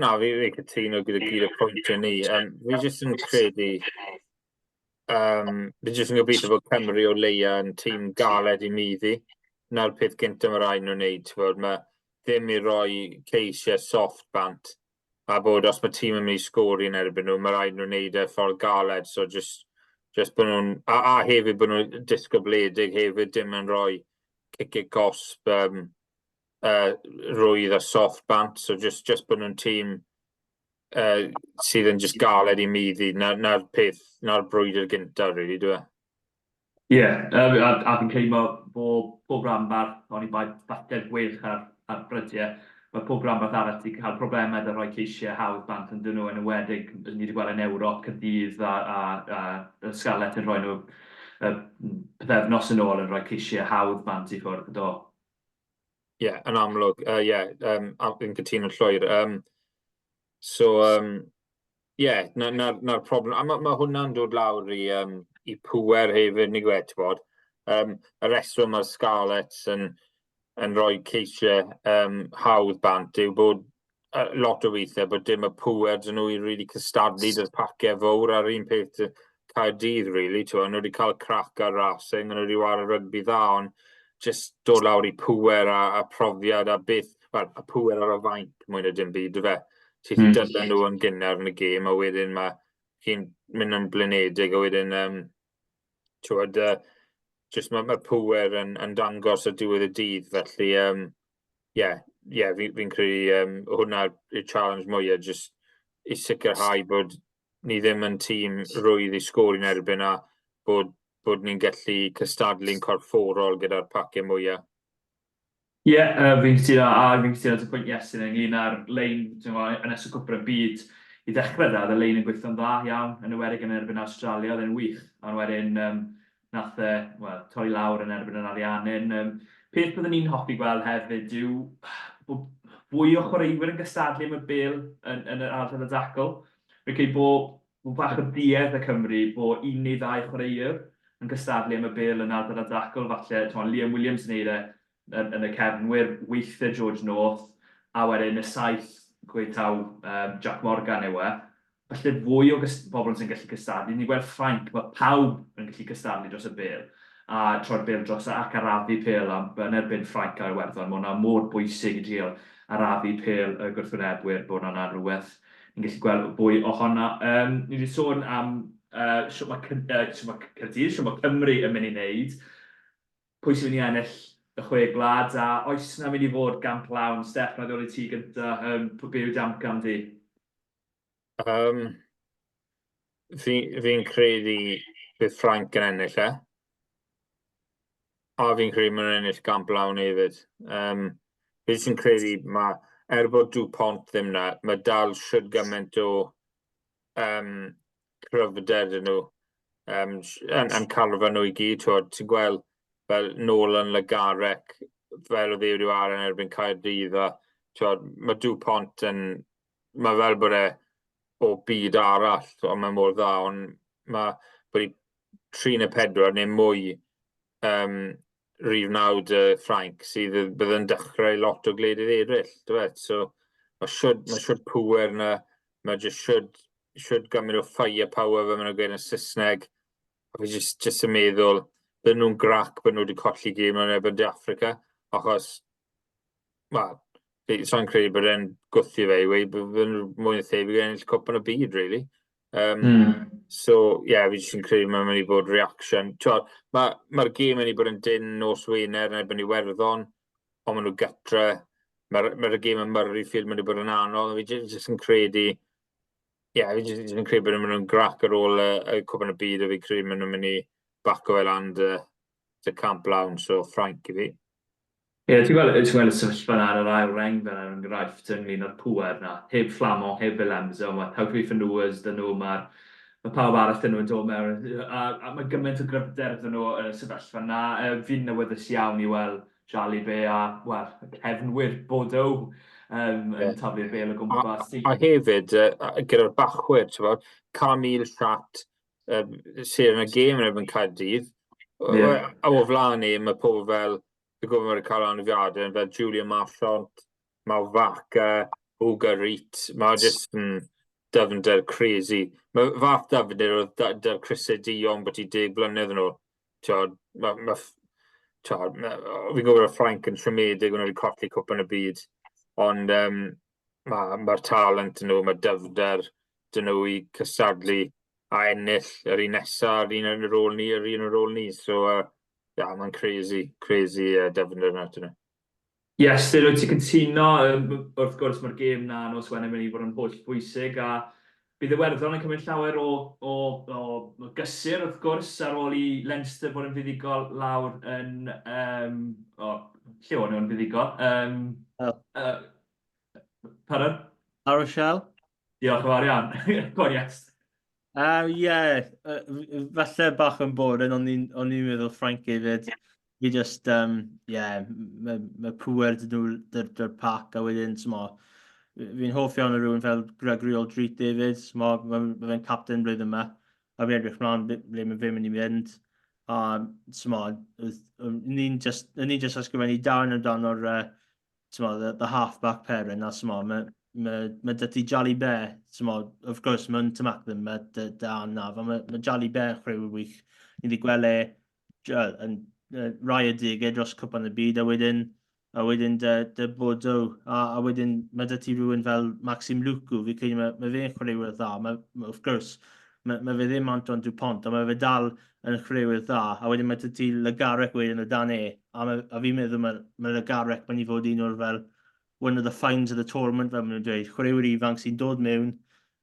na, fi, fi cytuno gyda gyd y pwyntiau ni. Um, fi jyst yn credu... Fi jyst yn gobeithio bod Cymru o leia yn tîm galed i middi. 'Na'r peth gyntaf mae rhaid nhw'n wneud, ti'n Mae ddim i roi ceisiau soft bant a bod os mae tîm yn mynd i sgori yn erbyn nhw, mae rhaid nhw'n wneud e ffordd galed. So just bod nhw'n... A hefyd bod nhw'n disgybledig hefyd, dim yn rhoi ciciau cosb rwydd a soft bant. So just bod nhw'n tîm sydd yn just galed i middi. Na'r na peth, na'r brwydr gyntaf, really, dwi e? Ie, yeah, a fi'n credu bod pob rhanbarth, oni bai falle'r Gweilch ar brydiau, mae pob rhanbarth arall wedi cael problemau 'da rhoi ceisiau hawdd bant yn dyn nhw, yn enwedig, ni wedi gweld yn Ewrop, Caerdydd a Scarlets yn rhoi nhw pythefnos yn ôl yn rhoi ceisiau hawdd bant i ffwrdd, do. Ie, yeah, yn amlwg. Ie, yeah, fi'n cytuno'n llwyr. So, ie, yeah, na'r na, na problem. A mae ma hwnna'n dod lawr i pwer hefyd, ni gwed, ti'n bod. Y reswm mae'r Scarlets yn rhoi ceisiau hawdd bant yw bod lot o weithiau bod dim y pwer dyn nhw i really cystadlu 'da'r paciau fawr a'r un peth Caerdydd, really, ti'n nhw wedi cael crac ar Racing, nhw wedi chwarae rygbi dda, ond just dod lawr i pwer a profiad a beth, wel, a pwer ar y fainc mwy na dim byd, fe. Ti'n dylai nhw yn gynnar yn y gêm, a wedyn mae chi'n mynd yn blinedig, a wedyn, ti'n just mae ma pwer yn dangos ar diwedd y dydd, felly, yeah, fi'n credu hwnna yw'r challenge mwyaf, just i sicrhau bod ni ddim yn tîm rwydd i sgori'n erbyn a bod ni'n gallu cystadlu'n corfforol gyda'r paciau mwyaf. Ie, yeah, fi'n cytuno, a fi'n cytuno at y pwynt Iestyn ynglyn â'r lein, ti'n gwybod, yn ystod Cwpan y Byd, i ddechrau dda, oedd y lein yn gweithio'n dda iawn, yn enwedig yn erbyn Australia, oedd e'n wych, ond wedyn nath e, wel, torri lawr yn erbyn yr Ariannin. Peth byddwn ni'n hoffi gweld hefyd yw bod fwy o chwaraewyr yn gystadlu am y bêl yn yr ardal y dacl. Fi'n credu bod bach o duedd y Cymru bod un neu ddau chwaraewr yn cystadlu am y bêl yn ardal y dacl. Falle, t'mod, Liam Williams yn neud e yn y cefnwyr, weithiau George North, a wedyn y saith, gweud taw Jack Morgan yw e. Falle fwy o bobl sy'n gallu cystadlu. Ni'n gweld Ffrainc, mae pawb yn gallu cystadlu dros y bêl a troi'r bêl dros ac arafu pêl a yn erbyn Ffrainc a Iwerddon, mae hwnna mor bwysig i drio arafu pêl y gwrthwynebwyr, bod hwnna'n rhywbeth ni'n gallu gweld fwy ohono. Ni wedi sôn am shwt mae shwt mae Caerdydd, shwt mae Cymru yn mynd i wneud. Pwy sy'n mynd i ennill y Chwe Gwlad a oes 'na mynd i fod gamp lawn? Steff, wna i ddod i ti gynta. Be yw dy amcan di? Fi credu bydd Ffrainc yn ennill e. A fi'n credu maen nhw'n ennill gamp lawn hefyd. Fi jyst yn credu mae, er bod Dupont ddim na, mae dal shwd gymaint o cryfder 'dyn nhw yn carfan nhw i gyd. Ti'n gweld fel Nolan Le Garrec, fel oedd e wedi chwarae yn erbyn Caerdydd, a t'wod, mae Dupont yn, mae fel bod e o byd arall, ond mae mor dda, ond mae wedi 3 neu 4 neu mwy rhif 9 y Ffrainc sydd bydd yn dechrau lot o gwledydd eraill, dwi? So mae shwd pŵer na, mae jyst shwd gymaint o firepower fel maen nhw'n gweud yn Saesneg. A fi just yn meddwl, byd nhw'n grac bod nhw wedi colli gêm yn erbyn De Affrica, achos, wel, sa'n credu bod e'n gwthio fe i weud bod nhw mwy na thebyg yn ennill Cwpan y Byd, really. So, ie, yeah, fi jyst yn credu mae'n mynd i bod reaction. Mae'r ma gêm yn mynd i bod yn dyn nos Wener yn erbyn Iwerddon, ond maen nhw gytre. Mae'r ma gêm yn Murrayfield mynd i bod yn anodd. Fi jyst yn credu, ie, yeah, fi jyst yn credu bod nhw'n grac ar ôl y Cwpan y Byd, a fi credu maen nhw'n mynd i baco fe lan 'da camp lawn, so Ffrainc i fi. Ie, ti'n gweld y sefyllfa yna ar yr ail reng fel er enghraifft ynglyn â'r pŵer na. Heb Flament, heb Willemse, mae Taukei Fanuas dyn nhw, mae'r mae pawb arall dyn nhw yn dod mewn, a mae gymaint o gryfder dyn nhw yn y sefyllfa yna. Fi'n awyddus iawn i weld Jalibert a, wel, cefnwyr Bordeaux yn taflu'r bêl o gwmpas. A hefyd, gyda'r bachwyr, ti'n bod, Camille Chat, sydd yn y gêm yn erbyn Caerdydd, a o flaen ni, mae pobl fel fi'n gwybod mae'n cael anafiadau, fel Julian Marchand, Mauvaka, Ugarit, mae jyst yn. dyfnder crazy. Mae fath dyfnder oedd 'da'r crysau duon byti 10 blynedd yn ôl. Ti'od, ma' ma' ti'od, fi'n gwybod y Ffrainc yn siomedig o'n nhw wedi colli Cwpan y Byd, ond um, mae'r ma talent nhw, mae dyfnder dyn nhw i cystadlu a ennill yr un nesaf, yr un ar ôl ni, yr un ar ôl ni. So, yeah, mae'n crazy, crazy dyfnder yna dyn nhw. Yes, dyn wyt ti'n cytuno, wrth gwrs mae'r gêm na nos Wener mynd i fod yn holl bwysig a bydd Iwerddon yn cymryd llawer o, o, o gysur wrth gwrs ar ôl i Leinster fod yn fuddugol lawr yn... Um, o, lle o'n nhw'n fuddugol? Um, oh. Pardon? La Rochelle? Diolch yn fawr iawn. Go on, yes. Ie, falle bach yn boring, ond o'n i'n meddwl Ffrainc hefyd. Fi just, um, yeah, mae ma pŵer dyn nhw dy'r dy pac, a wedyn, smo, fi'n hoff iawn o rhywun fel Gregory Alldritt hefyd, smo, mae ma fe'n captain blwyddyn yma, a fi'n edrych mlaen ble mae fe'n mynd i fynd. A, smo, ni'n just, ni just ysgrifennu darn amdano'r uh, t'mo, the half-back pairing na, t'mo, mae ma, ma 'da ti Jalibert, t'mo, of course, mae'n Ntamack ddim, mae dy, dy anaf, ond mae, ma Jalibert yn chwaraewyr wych. Ni wedi gweld e yn rai adegau dros Cwpan y Byd, a wedyn, a wedyn dy, dy Bordeaux, a, a wedyn mae 'da ti rhywun fel Maxime Lucu, fi credu mae, mae fe'n chwaraewyr dda, mae, mae, of course, mae, mae fe ddim Antoine Dupont, ond mae fe dal yn chwaraewyr dda, a wedyn mae 'da ti Le Garrec wedyn o dan e, a, ma, a fi'n meddwl mae, mae Le Garrec mynd i fod un o'r fel one of the finds of the tournament fel maen nhw'n dweud, chwaraewyr ifanc sy'n dod mewn,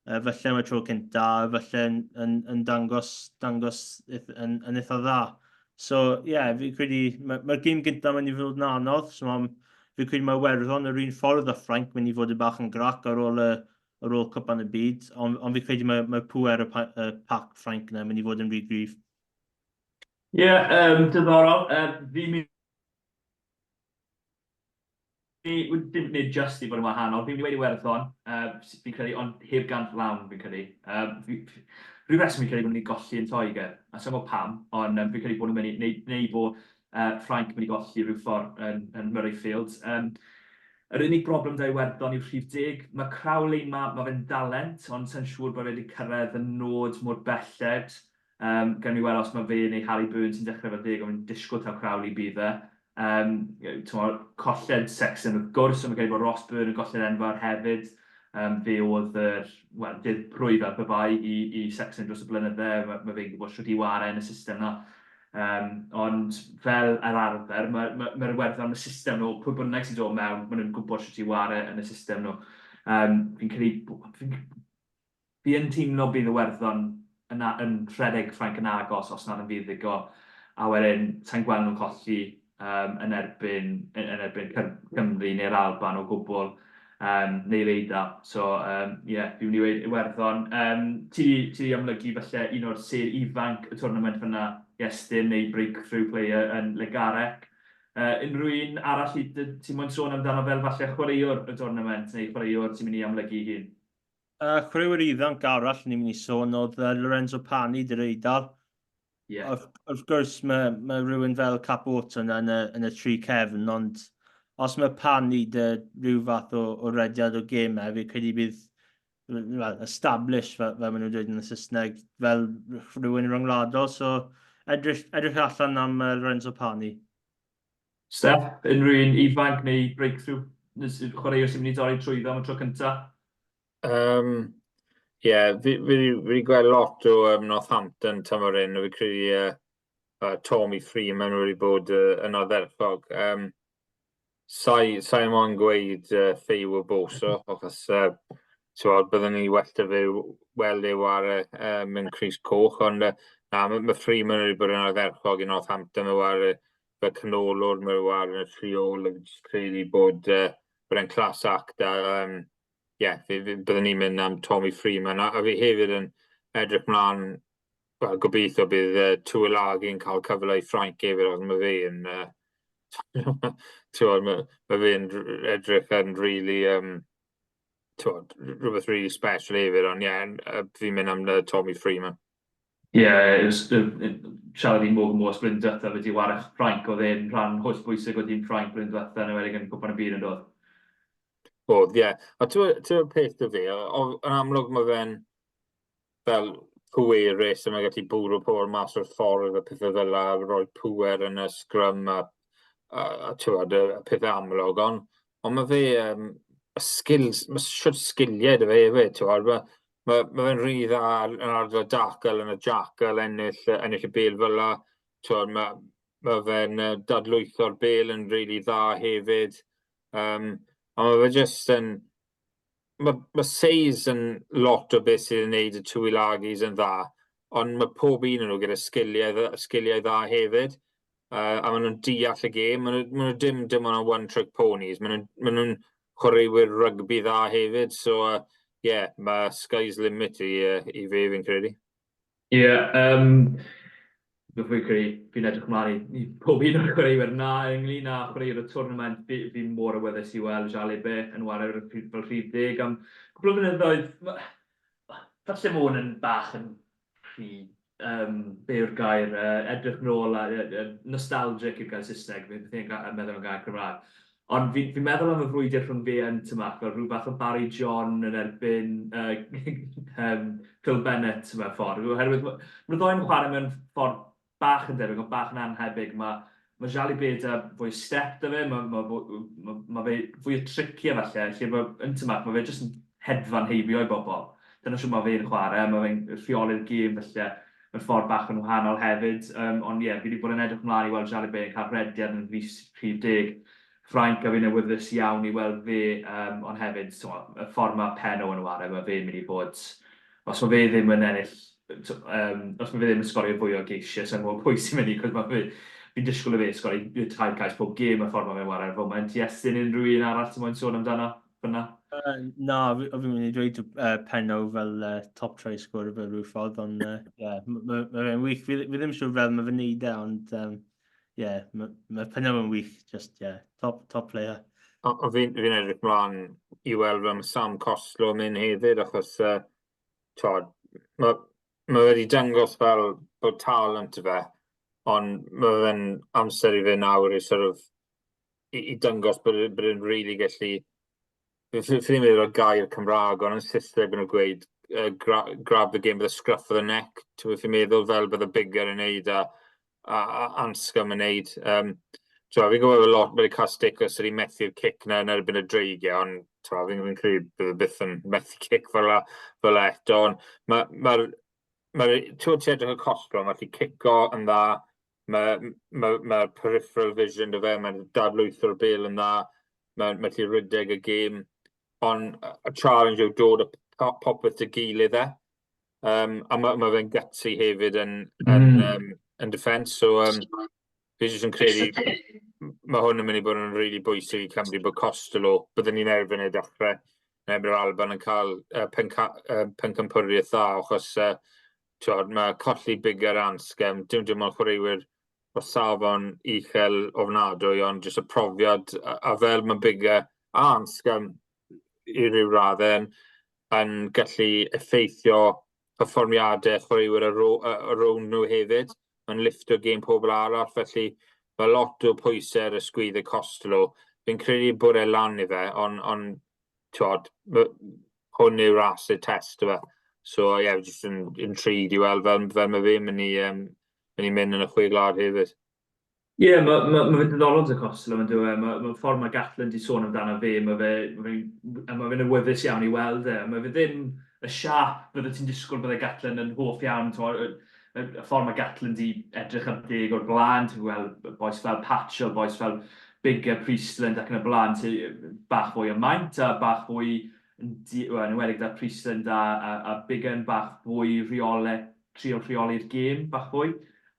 falle am y tro cynta, falle yn, yn, yn dangos, dangos yn, yn eitha dda. So, ie, yeah, fi'n credu, mae'r ma gêm gyntaf mynd i fod yn anodd, so ma, fi'n credu mae Werddon yr un ffordd â Ffrainc mynd i fod yn bach yn grac ar ôl y, ar ôl Cwpan y Byd, ond on fi'n credu mae, mae pŵer y, pa, y pac Ffrainc yna mynd i fod yn rhy gryf. Ie, yeah, um, diddorol. Fi'n mynd i, dim nid just i fod yn wahanol, fi'n mynd i weud Iwerddon, fi'n credu, ond heb gant lawn fi'n credu. Fi, rhyw reswm fi'n credu bod nhw'n mynd i golli yn Lloegr, a sa i'n gwybod pam, ond um, fi'n credu bod nhw'n mynd i, neu, neu bod Ffrainc yn mynd i golli rhyw ffordd yn, yn Murrayfield. Um, Yr unig broblem 'da Iwerddon yw rhif deg. Mae Crowley, ma' ma' fe'n dalent, ond sa i'n siŵr bod e wedi cyrraedd y nod mor belled. Yym, gawn ni weld os mae fe neu Harry Burns yn dechrau fel deg, ond fi'n disgwyl taw Crowley bydd e. Yym, timod, colled Sexton wrth gwrs, ond fi'n credu bod Ross Byrne yn golled enfawr hefyd. Yym, fe oedd yr, wel, dirprwy fel pe bai i i Sexton dros y blynydde, ma' ma' fe'n gwybod shwt i ware yn y system 'na. Yym, ond fel yr arfer, ma' ma' ma'r Iwerddon, y system nhw, pwy bynnag sy'n dod mewn, maen nhw'n gwybod shwt i ware yn y system nhw. Yym, fi'n credu fi'n fi yn teimlo bydd Iwerddon yn a- yn rhedeg Ffrainc yn agos os nad yn fuddugol, a wedyn sa i'n gweld nhw'n colli yym yn erbyn yn erbyn Cymru neu'r Alban o gwbl, yym neu'r Eidal. So yym ie, fi'n mynd i weud Iwerddon. Yym ti 'di ti 'di amlygu falle un o'r sêr ifanc y tournament fan'na, Iestyn, neu breakthrough player yn Le Garrec. Yy unrhyw un arall i ti moyn sôn amdano fel falle chwaraewr y tournament neu chwaraewr sy'n mynd i amlygu ei hun? Uh, chwaraewyr ifanc arall ni'n mynd i sôn oedd Lorenzo Pani, dy'r Eidal. Yeah. Wrth, wrth gwrs, mae, mae rhywun fel Capuozzo yna yn y, yn y tri cefn, ond os mae Pani dy rhyw fath o, o rediad o gemau, fi credu bydd well, established, fel, fel maen nhw'n dweud yn y Saesneg, fel rhywun rhyngwladol, so edrych, edrych allan am Lorenzo Pani. Steph, unrhyw un ifanc neu breakthrough chwaraewr sy'n mynd i dorri trwyddo am y tro cyntaf? Um, yeah, fi, fi, fi wedi gweld lot o um, Northampton tymor hyn, a fi credu Tommy Freeman wedi bod yn ardderchog. Um, sai, sai moyn gweud Feyi Waboso, achos t'wod, byddwn ni well 'da fe weld e ware mewn crys coch, ond na, mae ma Freeman wedi bod yn ardderchog i Northampton, mae ware fel canolwr, mae ware yn y tri ôl, a fi jyst credu bod, bod e'n class act, a um, yeah, fi, fi, byddwn ni'n mynd am Tommy Freeman, a fi hefyd yn edrych mlaen, wel, gobeithio bydd Tuilagi yn cael cyfle i Ffrainc hefyd, achos mae fe yn, t'wod, mae, ma fe'n edrych yn really, um, t'wod, rhywbeth really special hefyd, ond ie, yeah, fi'n mynd am Tommy Freeman. Ie, yeah, siarad i Morgan Morse blwyddyn diwethaf wedi ware Ffrainc, oedd e'n rhan holl bwysig o dîm Ffrainc blwyddyn diwethaf, yn enwedig yn Cwpan y Byd yn dod. Oedd, ie. A ti'n gwybod peth 'da fe, yn amlwg mae fe'n fel pwerus a mae'n gallu bwrw pobl mas o'r ffordd a pethau fel 'na, rhoi pŵer yn y sgrym a, a, a ti'n y pethau amlwg, ond ond mae fe, y skills, mae shwt sgiliau 'da fe hefyd, ti'n gwybod, mae ma, ma fe'n rhy dda yn ardal y dacl, yn y jackal, ennill, ennill y bêl fel 'na, ti'n gwybod, mae ma fe'n dadlwytho'r bêl yn rili dda hefyd, a mae fe jyst yn, mae ma size yn lot o beth sydd yn gwneud y Tuilagis yn dda, ond mae pob un o'n nhw gyda sgiliau, sgiliau dda hefyd. A maen nhw'n deall y gêm. Maen nhw, maen nhw dim, dim ond one-trick ponies. Maen nhw'n maen nhw chwaraewyr rygbi dda hefyd. So, yeah, mae sky's limit i fe, fi'n credu. Ie, yeah, fi'n credu, fi'n edrych ymlaen i pob un o'r chwaraewyr na ynglyn â chwaraewyr y tournament. Fi, fi mor awyddus i weld Jalibert yn chwarae fel rhif 10 am cwpl o flynyddoedd. Falle mae hwn yn bach yn rhy, be yw'r gair, edrych nôl a nostalgic yw'r gair Saesneg, fi'n meddwl am gair Cymraeg. Ond fi'n fi meddwl am y frwydr rhwng fe a Ntamack fel rhyw fath o Barry John yn erbyn Phil Bennett mewn ffordd. Oherwydd maen nhw ddau'n chwarae mewn ffordd bach yn debyg, ond bach yn annhebyg. Mae ma Jalibert 'da fwy o step 'da fe, mae ma, ma, ma fe fwy o triciau falle, lle mae Ntamack, mae fe jyst yn hedfan heibio i bobl. Dyna shwt mae fe'n chwarae, mae fe'n rheoli'r gêm falle mewn ffordd bach yn wahanol hefyd. Ond ie, fi wedi bod yn edrych ymlaen i weld Jalibert yn cael rhediad yn rhif rhif 10 Ffrainc, a fi'n awyddus iawn i weld fe, ond hefyd, timod, y ffordd mae Penaud yn ware, mae fe'n mynd i fod... Os mae fe ddim yn ennill, os mae fe ddim yn sgorio fwy o geisiau, sa i'n gwybod pwy sy'n mynd i, cos mae fe... Fi'n disgwyl i fe sgori tair cais pob gêm y ffordd mae fe'n ware ar y foment. Iestyn, unrhyw un arall ti'n moyn sôn amdano fan'na? Na, fi'n mynd i dweud Penaud fel top try scorer fel rhyw ffordd, ond ie, mae fe'n wych. Fi ddim siŵr fel mae fe'n neud e, ond ie, mae Penaud yn wych, just, yeah, top, top player. O, fi'n fi edrych mlaen i weld fel mae Sam Costelow yn mynd hefyd, achos twod, mae ma wedi dangos fel bod talent i fe, ond mae fe'n amser i fe nawr i sort of, i dangos bod bod e'n really gallu. Fi ddim yn meddwl gair Cymraeg, ond yn Saesneg maen nhw'n gweud "grab the game by the scruff of the neck". Ti'n fi'n meddwl fel bydd y Biggar yn neud a Anscombe yn neud. Fi'n gwybod bod lot wedi cael stick os ydy methu'r cic na yn erbyn y Dreigiau, ond fi'n fi credu bydd e byth yn methu cic fel eto. Ond mae'r ma, ma, ti'n edrych y Costelow, mae'n gallu cico yn dda, mae ma, ma peripheral vision 'da fe, mae'n dadlwytho'r bêl yn dda, mae'n ma gallu rhedeg y gêm, ond y challenge yw dod y popeth 'da gilydd e. A mae ma fe'n gutsy hefyd yn defence, so fi jyst yn credu mae hwn yn mynd i bod yn really bwysig i Cymru bod Costelow, byddwn ni'n erbyn y dechrau, yn erbyn yr Alban yn cael pencampwriaeth dda, achos twod, mae colli Biggar, Anscombe, dim ond chwaraewyr o safon uchel ofnadwy, ond jyst y profiad, a fel mae Biggar a Anscombe i ryw raddau yn gallu effeithio perfformiadau chwaraewyr ar rownd nhw hefyd. Mae'n liftio gêm pobl arall, felly mae lot o pwysau ar y sgwydd y Costelow. Fi'n credu bod e lan i fe, ond on, twod, hwn yw'r acid test fe. So ie, yeah, jyst yn intrigued i weld fel mae fe'n mynd i mynd yn y Chwe Gwlad hefyd. Ie, yeah, mae ma, ma fe'n diddorol 'da Costelow yn dyw e. Mae ma ffordd mae Gatland 'di sôn amdano fe, ma fe'n awyddus iawn i weld e. Mae fe ddim y siâp bydde ti'n disgwyl bydde Gatland yn hoff iawn. Y ffordd mae Gatland 'di edrych ar 10 o'r blaen, ti'n gweld bois fel Patchell, bois fel Biggar, Priestland ac yn y blaen, bach fwy o maint a bach fwy, wel, yn enwedig 'da Priestland a Biggar yn bach fwy rheole, trio rheoli'r gêm bach fwy.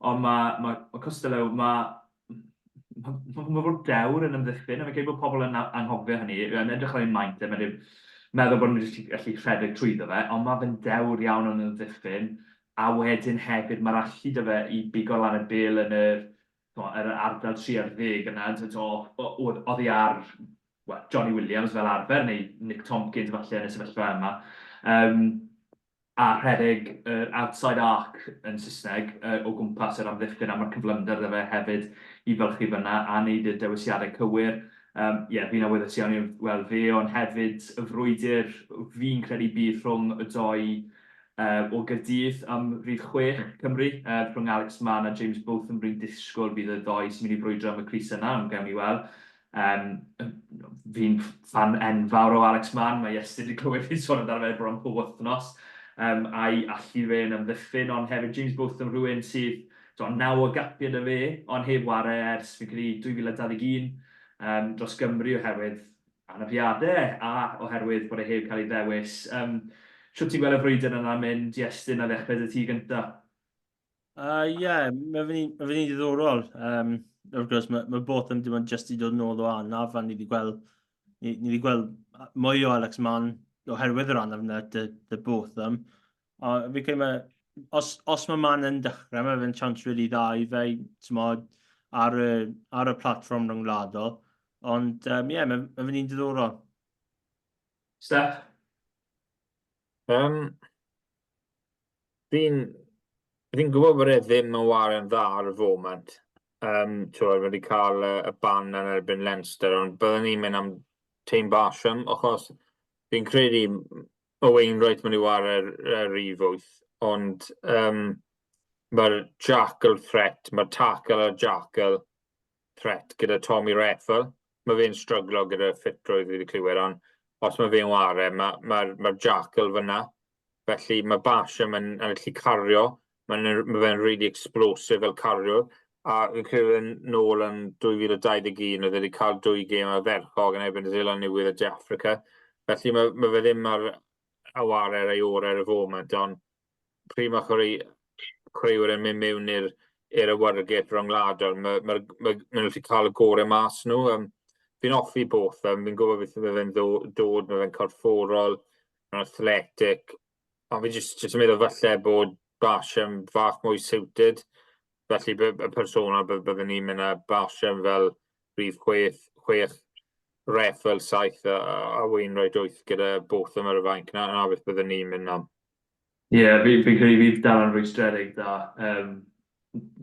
Ond mae ma, ma Costelow, mae ma, ma, ma fod dewr yn ymddiffyn, a fi'n credu bod pobl yn anghofio hynny, yn edrych ar ei maint e, mae'n meddwl bod nhw'n gallu rhedeg trwyddo fe, ond mae fe'n dewr iawn yn ymddiffyn, a wedyn hefyd mae'r allu 'da fe i bigo lan y bêl yn yr ardal 3 ar 10 yna, oddi ar, well, Johnny Williams fel arfer, neu Nick Tompkins falle yn y sefyllfa yma. A rhedeg yr outside arc yn Saesneg o gwmpas yr amddiffyn, a mae'r cyflymder 'da fe hefyd i fylchu fyna a wneud y dewisiadau cywir. Ie, yeah, fi'n awyddus iawn i weld fe, ond hefyd y frwydr fi'n credu bydd rhwng y doi o Gaerdydd am rif 6 Cymru, rhwng Alex Mann a James Botham. Rwy'n disgwyl bydd y ddoi sy'n mynd i brwydro am y crys yna, ond gawn ni weld. Um, fi'n fan enfawr o Alex Mann, mae Iestyn wedi clywed fi'n sôn amdano fe bron pob wythnos, a'i allu fe yn amddiffyn, ond hefyd James Botham rhywun sydd, do, 9 o gapiau 'da fe, ond heb ware ers, fi'n credu, 2021 dros Gymru oherwydd anafiadau a oherwydd bod e heb cael ei ddewis. Um, Shwt ti'n gweld y frwydr yna'n mynd, Iestyn, a ddechrau 'da ti gynta? Ie, yeah, mae fe'n un diddorol. Wrth gwrs, mae Botham dim ond jyst i dod nôl o anaf, a ni wedi gweld, ni wedi gweld mwy o Alex Mann oherwydd yr anaf yna, dy Botham. A fi credu mae, os mae Mann yn dechrau, mae fe'n chance really dda i fe, t'mod, ar y platfform rhyngwladol. Ond, ie, yeah, mae fe'n un diddorol. Steph? Fi'n fi'n gwybod bod e ddim yn ware'n dda ar y foment. Um, Ti'n wedi cael y, y ban yn erbyn Leinster, ond byddwn ni'n mynd am Taine Basham, achos fi'n credu mae Wainwright mynd i ware'r rif 8, ond mae'r jackal threat, mae'r tackle a'r jackal threat gyda Tommy Reffell. Mae fe'n stryglo gyda ffitrwydd fi wedi clywed, ond os mae fe'n ware, mae'r ma, ma, ma jackal fyna. Felly mae Basham yn gallu cario, mae'n ma fe'n really explosive fel cariwr. A fi'n credu yn nôl yn 2021, oedd wedi cael dwy gêm ardderchog yn erbyn Seland Newydd a De Affrica. Felly mae fe ddim ar aware ar ei orau ar y foment, ond pryd mae chwaraewyr yn mynd mewn i'r awyrgylch rhyngwladol, ma nhw'n gallu cael y gorau mas nhw. Fi'n hoffi Botham, fi'n gwybod beth mae fe'n dod, mae fe'n corfforol, mae'n athletic, ond fi jyst yn meddwl falle bod Basham fach mwy suited. Felly y persona byddwn ni'n mynd â Basham fel rhif 6, Ref fel 7 a Wainwright 8 gyda Botham ar y fainc. Na beth byddwn ni'n mynd am. Ie, yeah, fi credu fydd dal yn rwystredig da,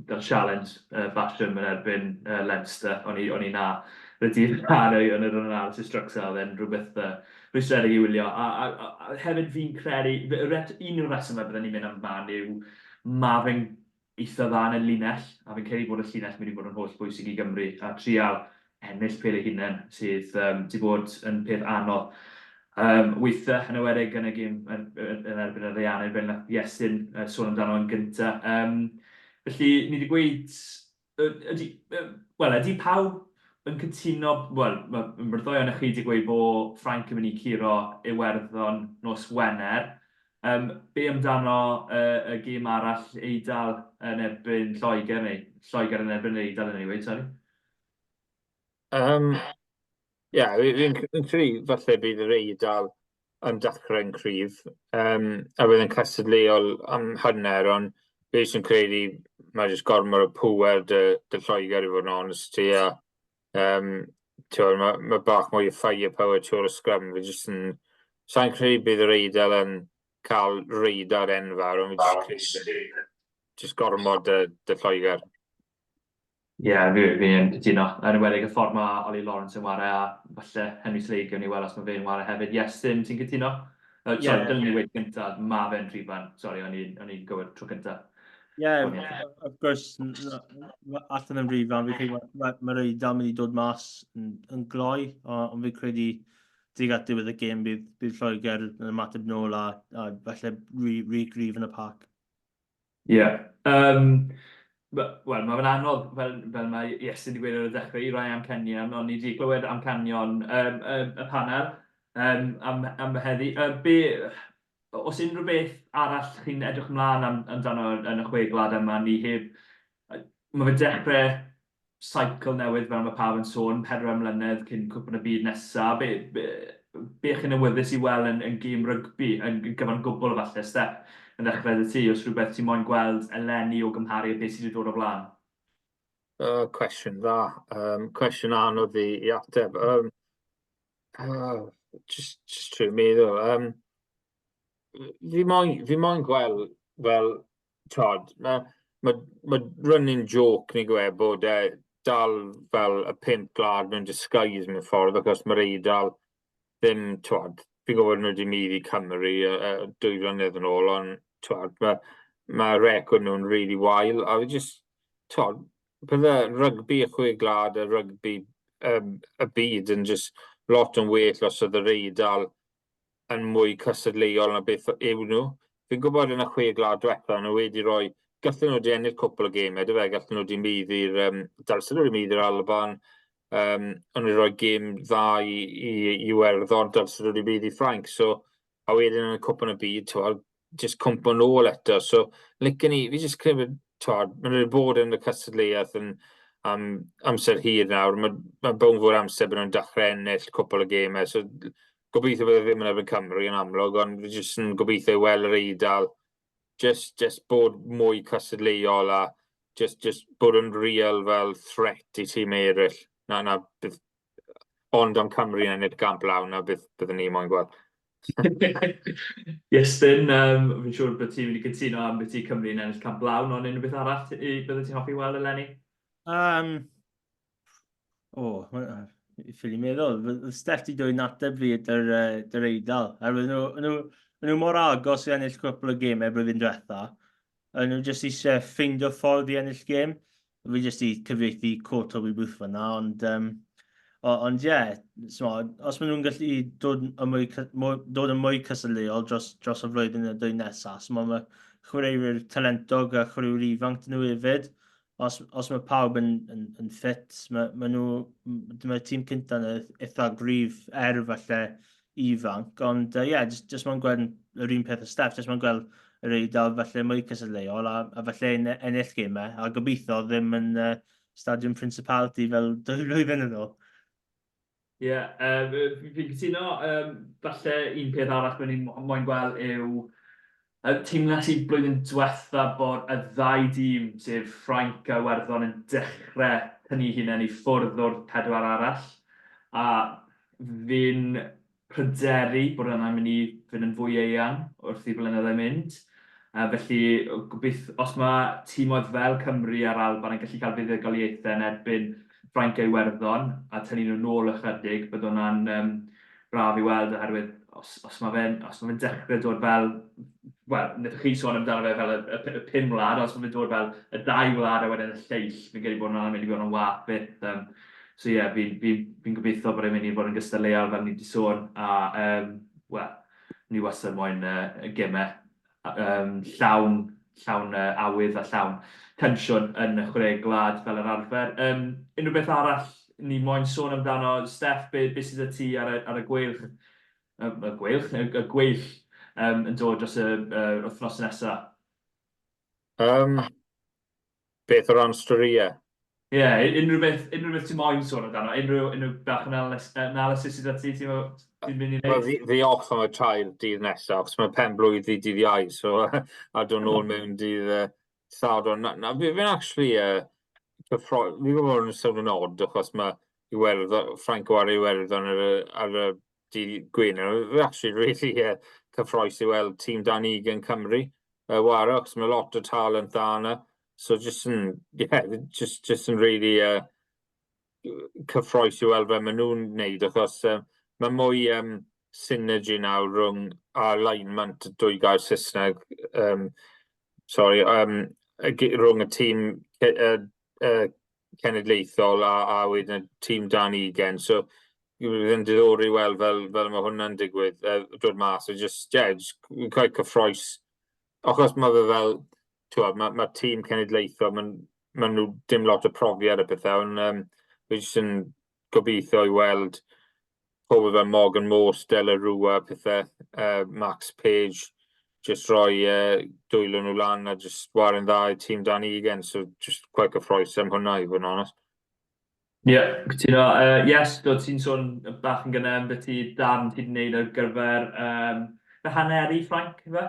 gael challenge Basham yn erbyn Leinster. O'n i na y dydd na yn yr analysis structure, oedd e'n rhywbeth rwystredig i wylio. A hefyd fi'n credu, un o'r resymau byddwn ni'n mynd am Mann yw ma fe'n eitha dda yn y linell, a fi'n credu bod y llinell mynd i fod yn holl bwysig i Gymru, a trial ennill pêl ei hunain, sydd 'di bod yn peth anodd weithiau, yn enwedig yn y gêm yn erbyn yr Ariannin, fel nath Iestyn sôn amdano yn gynta. Felly, ni wedi gweud, ydy, wel, ydy pawb yn cytuno, wel, mae'r ddoi ohonoch chi wedi gweud bod Ffrainc yn mynd i curo Iwerddon nos Wener. Be amdano y gêm arall, Eidal yn erbyn Lloegr, neu Lloegr yn erbyn yr Eidal anyway, sori? Ie, yeah, fi'n fi credu falle bydd yr Eidal yn dechrau'n cryf, a bydd yn cystadleuol am hanner, ond fi jyst yn credu mae jyst gormod o pŵer dy Lloegr i fod yn onest ti, a t'wod, ma bach mwy o firepower tu ôl y sgrym. Fi jyst yn... Sa i'n credu bydd yr Eidal yn cael reidar enfawr, ond fi jyst yn credu jyst gormod dy Lloegr. Ie, yeah, fi yn cytuno. Yn enwedig y ffordd mae Ollie Lawrence yn ware a falle Henry Slade, gewn ni weld os mae fe'n ware hefyd. Iestyn, ti'n cytuno? Sorry, dylwn ni weud gyntaf, mae fe'n rhifan. Sorry, o'n i'n gywir tro gyntaf. Ie, yeah, of course, allan yn rhifan, fi'n credu mae'r Eidal mynd i dod mas yn gloi, ond fi'n credu tuag at diwedd y gêm bydd Lloegr yn ymateb nôl a falle rhy gryf yn y pac. Ie. Um, Wel, mae fe'n anodd, fel mae Iestyn wedi gweud ar y dechrau, i rai amcanion, ond ni wedi clywed amcanion y panel am heddi. Be, os unrhyw beth arall chi'n edrych ymlaen amdano yn y chwe gwlad yma, ni heb... Mae fe'n dechrau cycle newydd, fel mae pawb yn sôn, 4 mlynedd cyn Cwpan y Byd nesaf. Be chi'n awyddus i weld yn gêm rygbi, yn gyfan gwbl falle, Steph, yn ddechrau 'da ti, os rhywbeth ti'n moyn gweld eleni o gymharu â beth sydd wedi dod o blaen? Cwestiwn dda. Cwestiwn anodd i ateb. Just trio meddwl. Fi moyn gweld, fel, t'od, mae ma running joke ni gwe bod dal fel y pump gwlad mewn disguise mewn ffordd, achos mae'r Eidal ddim, twad, fi'n gwybod nhw wedi maeddu Cymru uh, dwy flynedd yn ôl, ond twad, mae ma record nhw'n really wael, a fi just, twad, bydde rygbi y chwe gwlad a rygbi um, y byd yn just lot yn well os oedd yr Eidal yn mwy cystadleuol na beth yw nhw. Fi'n gwybod yn y chwe gwlad diwetha, nhw wedi rhoi, gallen nhw wedi ennill cwpl o gemau, dy fe, gallen nhw wedi maeddu'r, um, dylsen nhw wedi maeddu'r Alban, um, ond wedi rhoi gêm dda i, i, i Iwerddon, dylsen nhw wedi maeddu Ffrainc, so, a wedyn yn y cwpan y byd, ti'n just cwmpo nôl eto, so, licen i, fi just credu, ti'n maen nhw wedi bod yn y cystadleuaeth yn am amser hir nawr, mae ma bown fod amser bod nhw'n dechrau ennill cwpl o gemau, so gobeithio bydd e ddim yn erbyn Cymru yn amlwg, ond fi jyst yn gobeithio i weld yr Eidal just, just bod mwy cystadleuol a just, just bod yn real fel threat i tîm eraill. Na, na, bydd, ond am Cymru yn ennill gamp lawn, na bydd, byddwn ni moyn gweld. Iestyn, um, fi'n siŵr bod ti'n mynd i gytuno am beth i Cymru yn ennill camp lawn, ond unrhyw beth arall bydde ti'n hoffi weld eleni? Um, O, oh, ffili meddwl. Steff di dwy'n ateb fi dy'r, dy'r Eidal. A roedden nhw, nhw, nhw mor agos i ennill cwpl o gemau blwyddyn diwetha. O'n nhw jyst eisiau ffeindio ffordd i ennill gêm. Fi jyst i cyfieithu quote Toby Booth fyna, ond um, o, ond ie, yeah, so, os maen nhw'n gallu dod yn mwy, mwy, dod yn mwy cystadleuol dros, dros y flwyddyn y dwy nesaf, so mae chwaraewyr talentog a chwaraewyr ifanc dyn nhw hefyd. Os, os mae pawb yn, yn, yn ffit, mae, mae nhw, mae'r tîm cyntaf yn eitha gryf er falle ifanc, ond ie, uh, yeah, just, just mae'n gweld yr un peth o Steph, just mae'n gweld yr Eidal falle mwy cystadleuol a, a falle ennill gemau, a gobeithio ddim yn uh, Stadiwm Principality fel dwy flwyddyn yn ôl. Ie, yeah, um, fi'n cytuno. Um, falle un peth arall mae'n ni'n moyn gweld yw uh, teimlais i blwyddyn diwetha bod y ddau dîm, sef Ffrainc a Iwerddon, yn dechrau tynnu hunain i ffwrdd o'r pedwar arall. A fi'n pryderu bod hwnna'n mynd i fynd yn fwy eang wrth i blynyddoedd mynd. Uh, felly, gobeith, os mae tîmoedd fel Cymru a'r Alban yn gallu cael fuddugoliaethau yn erbyn Ffrainc a Iwerddon a tynnu nhw nôl ychydig, bydd hwnna'n um, braf i weld oherwydd os, os mae fe'n os mae fe'n dechrau dod fel, wel, wnaethoch chi sôn amdano fe fel y, y, y pum wlad, os mae fe'n dod fel y dau wlad a wedyn y lleill, fi'n credu bod hwnna'n mynd i fod yn wath byth. Um, So ie, yeah, fi'n fi, fi gobeithio bod e'n mynd i fod yn gystadleuol fel ni wedi sôn, a um, wel, ni wastad moyn uh, gemau um, llawn, llawn uh, awydd a llawn tensiwn yn y chwe gwlad fel yr arfer. Um, unrhyw beth arall ni moyn sôn amdano, Steph, be, be sydd â ti ar y, ar y gweilch, y, y gweilch, y, y gweill um, yn dod dros y uh, wythnos nesaf? Um, Beth o ran storïau? Ie, yeah, unrhyw beth, unrhyw beth ti'n moyn sôn amdano, unrhyw, unrhyw bach analysis, analysis sydd â ti, ti'n ti mynd i wneud? Wel, fi, fi off am y tair dydd nesaf, achos mae pen blwydd fi dydd Iau, so a dod nôl mewn dydd uh, Sadwrn. Na, na, fi'n fi actually uh, cyffro... Fi'n gwybod bod yn sôn yn odd, achos mae Iwerddon, Ffrainc o ar Iwerddon ar y, ar y dydd Gwener. Fi'n actually really uh, cyffroes i weld tîm dan ugain Cymru. uh, ware, achos mae lot o talent dda yna. So just yn, yeah, just, just yn really uh, cyffroes i weld fe maen nhw'n wneud, achos uh, mae mwy um, synergy nawr rhwng alignment dwy gair Saesneg, um, sorry, um, rhwng y tîm uh, uh, cenedlaethol a, a wedyn y tîm dan ugen. So, bydd yn diddorol i weld fel, fel mae hwnna'n digwydd, uh, dod mas. So just, yeah, just quite cyffroes. Achos mae fe fel, ti'n mae, mae tîm cenedlaethol, mae, mae nhw dim lot o profiad a pethau, ond um, fi jyst yn gobeithio i weld pobl fel Morgan Morse, Della Rua, pethau, uh, Max Page, just rhoi uh, dwylo nhw lan a just ware'n dda i tîm dan ugen, so just quite cyffroes am hwnna i fod yn onest. Ie, yeah, cytuno. Uh, yes, do ti'n sôn bach yn gynnar am beth i darn ti wedi gwneud ar gyfer um, fy haneri Ffrainc, ife?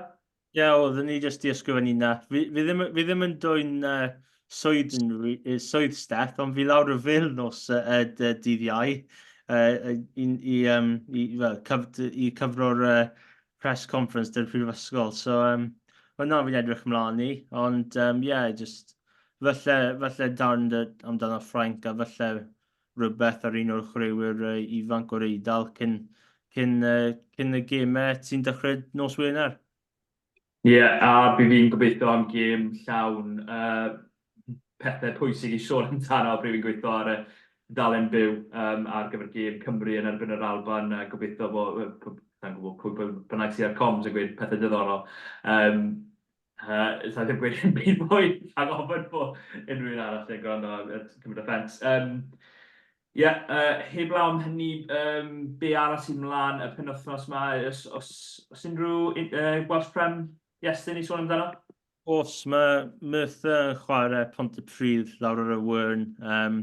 Ie, yeah, oeddwn ni jyst i ysgrifennu na. Fi, fi, ddim, fi ddim yn dwy'n uh, swydd, yn, swydd Steph, ond fi lawr y fil nos uh, uh, dydd Iau uh, i, i, um, i, well, cyf, i cyfro'r uh, press conference dy'r prifysgol. So, um, hwnna fi'n edrych ymlaen i, ond um, yeah, just falle, falle darn amdano Ffrainc a falle rhywbeth ar un o'r chwaraewyr ifanc o'r Eidal cyn, cyn, cyn y gemau sy'n dechrau nos Wener. Ie, yeah, a bydd fi'n gobeithio am gêm llawn uh, pethau pwysig i sôn amdano pryd fi'n gweithio ar y dalen byw um, ar gyfer gêm Cymru yn erbyn yr Alban. A gobeithio bod, sa'n gwybod pwy bynnag sydd ar comms yn gweud pethau diddorol. Um, Sa i ddim gweud dim byd mwy rhag ofn bod unrhyw un arall yn gwrando a cymryd offence. Um, Ie, yeah, heblaw am hynny, um, be arall sy'n mlaen y penwythnos yma? Os, os, os unrhyw Welsh Prem, Iestyn, i sôn amdano? Os, mae Merthyr yn chwarae Pontypridd lawr ar y Wern um,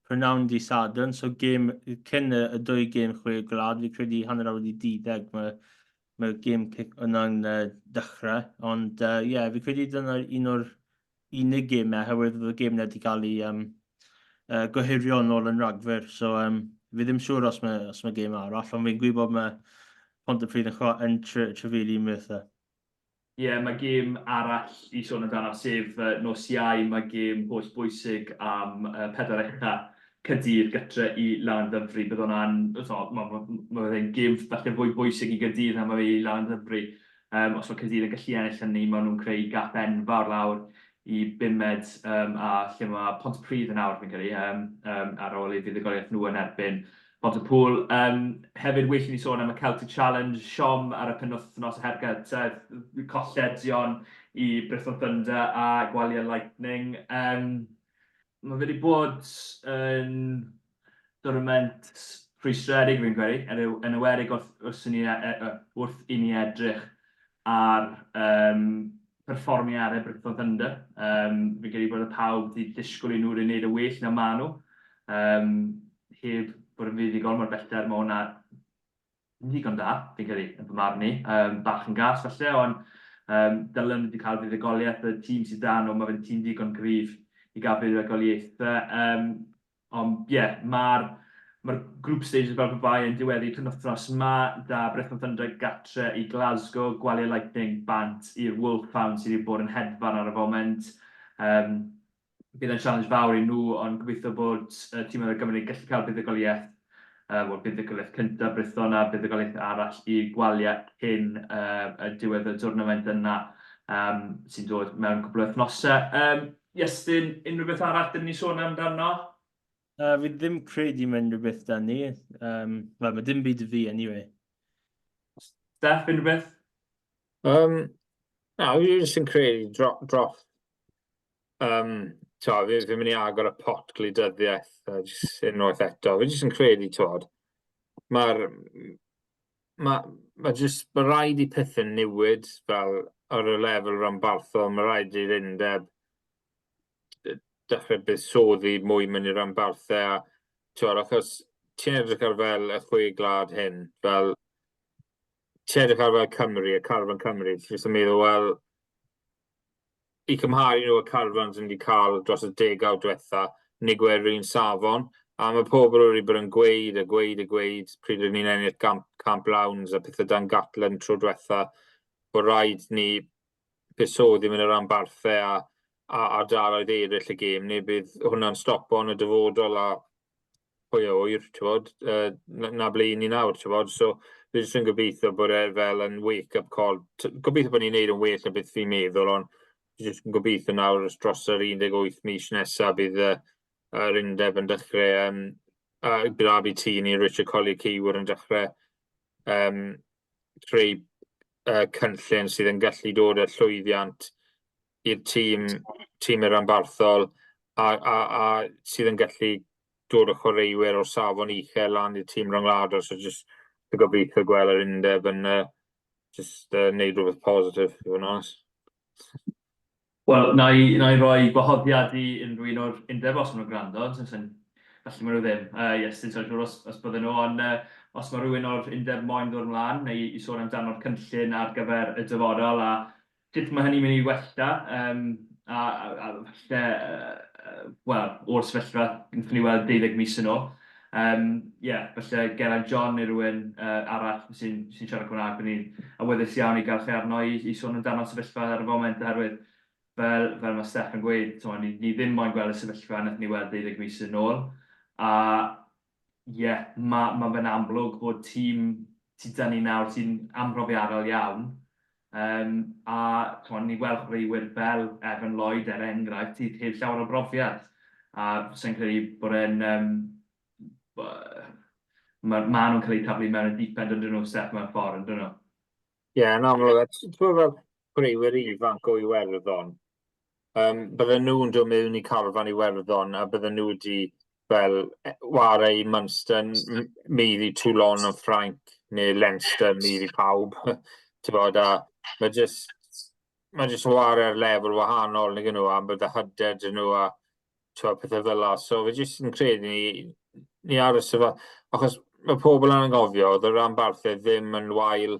prynawn di Sadwrn, so gêm, cyn y, y dwy gêm chwe gwlad, fi credu hanner awr wedi deuddeg, mae mae'r gêm cic yna'n uh, dechrau, ond ie, uh, yeah, fi credu dyna un o'r unig gemau, oherwydd oedd y gêm wedi cael ei um, uh, gohirio yn ôl yn Ragfyr, so um, fi ddim siŵr os mae, os mae gêm arall, ond fi'n gwybod mae Pontypridd yn, yn trefili Merthyr. Ie, yeah, mae gêm arall i sôn amdano, sef uh, nos Iau, mae gêm holl bwysig am uh, pedwar ucha Caerdydd gytre i Lanymddyfri. Bydd hwnna'n, mae ma, ma fe'n gêm falle fwy bwysig i Gaerdydd na mae fe i Lanymddyfri. Um, os mae Caerdydd yn gallu ennill hynny, maen nhw'n creu gap enfawr lawr i bumed um, a lle mae Pontypridd yn awr, fi'n credu, um, um, ar ôl i fuddugoliaeth nhw yn erbyn Pontypool. Um, hefyd, well i ni sôn am y Celtic Challenge, siom ar y penwythnos y her Geltaidd, colledion i Brython Thunder a Gwalia Lightning. Um, Mae fe wedi bod yn dwrnament rhwystredig fi'n credu, yn yn enwedig wrth wrth i ni e- e- wrth i ni edrych ar um, perfformiadau Brython Thunder. Um, fi'n credu bod y pawb wedi disgwyl i nhw wedi gwneud y well na maen nhw. Um, heb bod yn fuddugol mor bellter, mae hwnna Yn ddigon da, fi'n credu, yn fy marn i. Um, bach yn gas falle, ond um, dylen nhw wedi cael fuddugoliaeth. Y tîm sydd dan nhw, mae fe'n tîm digon gryf i gael fuddugoliaethau. Um, ond ie, yeah, mae'r ma group stages fel pe bai yn diweddu penwythnos yma, da Brython Thunder gatre i Glasgow, Gwalia Lightning bant i'r Wolfhound sydd wedi bod yn hedfan ar y foment. Um, bydd e'n challenge fawr i nhw, ond gobeithio bod y tîm o Gymru gallu cael buddugoliaeth, uh, wel, buddugoliaeth cyntaf Brython a buddugoliaeth arall i Gwalia cyn uh, y diwedd y dwrnament yna um, sy'n dod mewn cwbl o wythnosau. Um, Iestyn, unrhyw beth arall dyn ni sôn amdano? Uh, fi ddim credu mewn unrhyw beth da ni. Um, Wel, mae dim byd i fi, anyway. Steph, unrhyw beth? Um, na, fi jyst yn credu dro, dros Um, t'o, fi, fi'n mynd i agor y pot gwleidyddiaeth uh, jyst unwaith eto. Fi jyst yn credu, t'od, mae'r... Mae ma jyst, mae rhaid i pethau newid fel ar y lefel ranbarthol, mae rhaid i'r undeb dechrau buddsoddi mwy mewn i'r ranbarthau a t'od, achos ti'n edrych ar fel y chwe gwlad hyn, fel ti'n edrych ar fel Cymru, y carfan Cymru, ti'n jyst yn meddwl, wel, i cymharu nhw â carfans ni wedi cael dros y degawd diwetha, nid yw e'r un safon. A mae pobl wedi bod yn gweud a gweud a gweud pryd rydyn ni'n ennill Camp, Camp Lowndes a pethau dan Gatland tro diwetha, bod rhaid ni buddsoddi mewn y ranbarthau a, a ardaloedd eraill y gêm, neu bydd hwnna'n stopo yn y dyfodol a pwy a ŵyr, t'wod, yy 'na 'na ble 'yn ni nawr, t'wod, so fi jyst yn gobeithio bod e fel yn wake-up call. Gobeithio bod ni'n neud yn well na beth fi'n meddwl, ond fi jyst yn gobeithio nawr dros yr 18 mis nesa bydd y yr undeb yn dechrau, yym, a bydd RBT neu Richard Collier Keyword yn dechrau yym creu yy cynllun sydd yn gallu dod â llwyddiant i'r tîm, tîm y ranbarthol a, a, a sydd yn gallu dod o chwaraewyr o'r safon uchel lan i'r tîm rhyngwladol. So just y gobeithio gweld yr undeb yn uh, just uh, neud rhywbeth positif, i fod yn onest. Wel, na i, na i roi gwahoddiad i unrhyw un o'r undeb os maen nhw'n gwrando, sy'n falle maen nhw ddim. Uh, yes, sy'n siŵr os, os bydden nhw, ond uh, os mae rhywun o'r undeb moyn ddod ymlaen neu i sôn amdano'r cynllun ar gyfer y dyfodol a sut mae hynny'n mynd i wella, yym, a a a falle, yy, wel, o'r sefyllfa wnaethon ni weld deuddeg mis yn ôl. Yym, ie, falle Geraint John neu rywun yy arall sy'n sy'n siarad Cymraeg, byddwn ni'n awyddus iawn i gael lle arno i i sôn amdano'r sefyllfa ar y foment, oherwydd. fel, fel mae Steff yn gweud, t'mo, ni, ni ddim moyn gweld y sefyllfa nath ni weld 12 mis yn ôl. A ie, yeah, mae ma fe'n amlwg bod tîm sydd 'da ni nawr sy'n amhrofiadol iawn, um, a chymod, ni weld chwaraewyr fel Evan Lloyd er enghraifft sydd heb llawer o brofiad, a sy'n credu bod e'n... Um, mae ma nhw'n cael eu taflu mewn y deep end yn nhw, Steph, mewn ffordd, yn nhw? Ie, yeah, yn amlwg. Ti'n fel chwaraewyr ifanc o Iwerddon, bydden nhw'n dod mewn i carfan Iwerddon a bydden nhw wedi fel ware i Munster, maeddu Toulon yn Ffrainc neu Leinster, maeddu pawb. Ti'n bod, a mae jyst, mae jyst ware ar lefel wahanol nag nhw, a bod y hyder dyn nhw a ti'n pethau fel la. So fe jyst yn credu ni, ni ar y sefyllfa, achos mae pobl yn anghofio, oedd y rhanbarthau ddim yn wael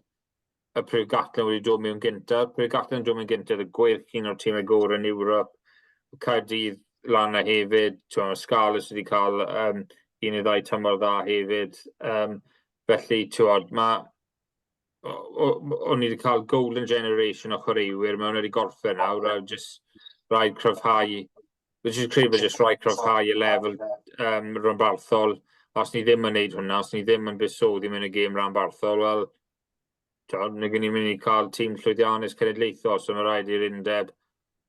y pryd Gatland wedi dod mewn gyntaf. Pryd Gatland dod mewn gyntaf, y Gweilch un o'r tîmau gorau yn Ewrop, Caerdydd lan na hefyd, ti'n Scarlets wedi cael un neu ddau tymor dda hefyd. Felly, ti'n mae o'n i wedi cael golden generation o chwaraewyr, mae hwnna wedi gorffen nawr, a jyst rhaid cryfhau, Fi jyst credu bod jyst rhaid cryfhau y lefel rhanbarthol. Os ni ddim yn neud hwnna, os ni ddim yn buddsoddi mewn y gêm ranbarthol, wel, nag ni'n mynd i cael tîm llwyddiannus cenedlaethol, so mae rhaid i'r undeb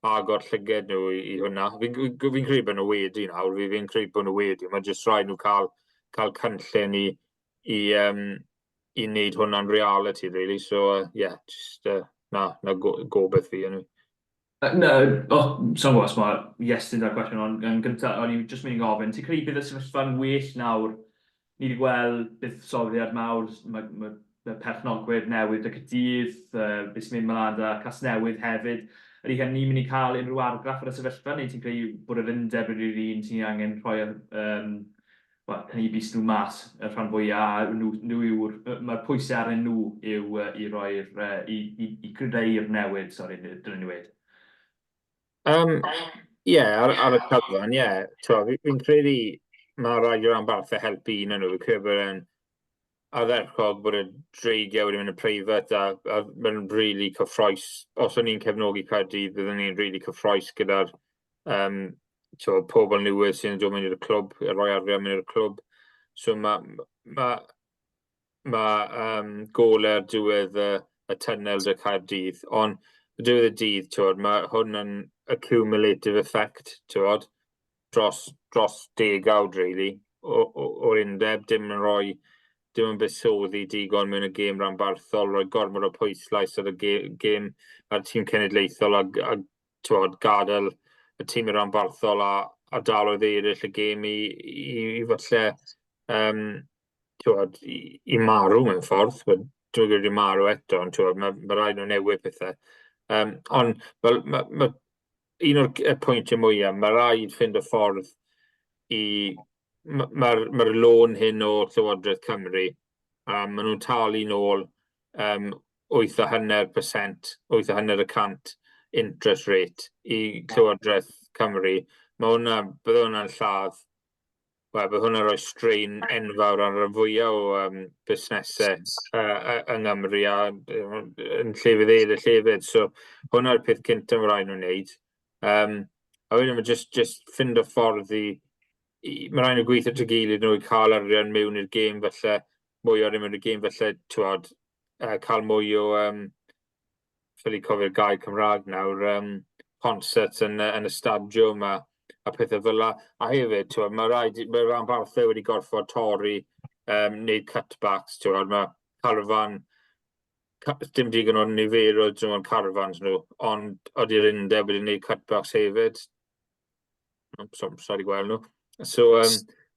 agor llyged nhw i hwnna. Fi'n fi, fi credu bod nhw wedi nawr, fi'n fi credu bod nhw wedi, mae jyst rhaid nhw cael cynllun i wneud hwnna'n reality, really. So, yeah, just, na gobeith fi. Anyway. Na, oh, so'n gwybod os mae Iestyn da'r cwestiwn, ond yn gyntaf, o'n i jyst mynd i gofyn, ti'n credu bydd y sefyllfa'n well nawr? Ni wedi gweld buddsoddiad mawr, mae perchnogwyr newydd 'da Caerdydd, beth sy'n mynd mlaen 'da Casnewydd hefyd. Ydy hynny'n mynd i cael unrhyw argraff ar y sefyllfa, neu ti'n credu bod yr undeb ydy'r un sy'n angen rhoi wel, tynnu bys nhw mas y rhan fwyaf, a nhw yw'r, mae'r pwysau arnyn nhw yw i roi'r, i greu'r newid, sori, dylen ni weud. Ie, ar y cyfan, ie. Fi'n fi credu mae rhaid i'r rhanbarthau helpu un o'n nhw. Fi'n credu bod e'n ardderchog bod y Dreigiau wedi mynd yn preifat a mae'n really cyffrous. Os o'n i'n cefnogi Caerdydd, byddwn ni'n really cyffrous gyda'r t'wo, pobl newydd sy'n dod mewn i'r clwb, rhoi arian mewn i'r clwb. So mae gole ar diwedd y tunnel 'da Caerdydd, ond ar diwedd y dydd, t'wod, mae hwn yn accumulative effect, t'wod, dros degawd, really, o'r undeb, dim yn rhoi, dim yn buddsoddi digon mewn y gêm ranbarthol, rhoi gormod o pwyslais ar y gêm a'r tîm cenedlaethol a t'wod, gadael y tîm ranbarthol a ardaloedd eraill y gêm i falle t'wod, i marw mewn ffordd. Wel, dwi'n credu marw eto, ond t'wod, mae rhaid nhw newid pethau. Ond fel, ma un o'r y pwyntiau mwyaf, mae rhaid ffind y ffordd i... Mae'r ma lôn hyn o Llywodraeth Cymru, maen nhw'n talu nôl 8.5%, 8.5% interest rate i Llywodraeth Cymru. Mae hwnna, bydde hwnna'n lladd, wel, bydd hwnna'n rhoi strain enfawr ar y fwyaf o busnesau yng Nghymru a yn llefydd eraill hefyd. So hwnna'r peth cyntaf mae rhaid nhw'n wneud. A wedyn mae jyst ffind o ffordd i mae rhaid nhw gweithio at ei gilydd nhw i cael arian mewn i'r gêm falle, mwy o arian mewn i'r gêm falle, t'wod, cael mwy o, ffili cofio'r gair Cymraeg nawr, concerts yn y stadiwm a pethau fel 'na. A hefyd, t'wod, mae rhaid, mae rhanbarthau wedi gorfod torri, wneud cutbacks, t'wod, mae carfan, dim digon o niferoedd t'mod carfans nhw, ond oeddi'r undeb wedi gwneud cutbacks hefyd. So, sorry gweld nhw. So,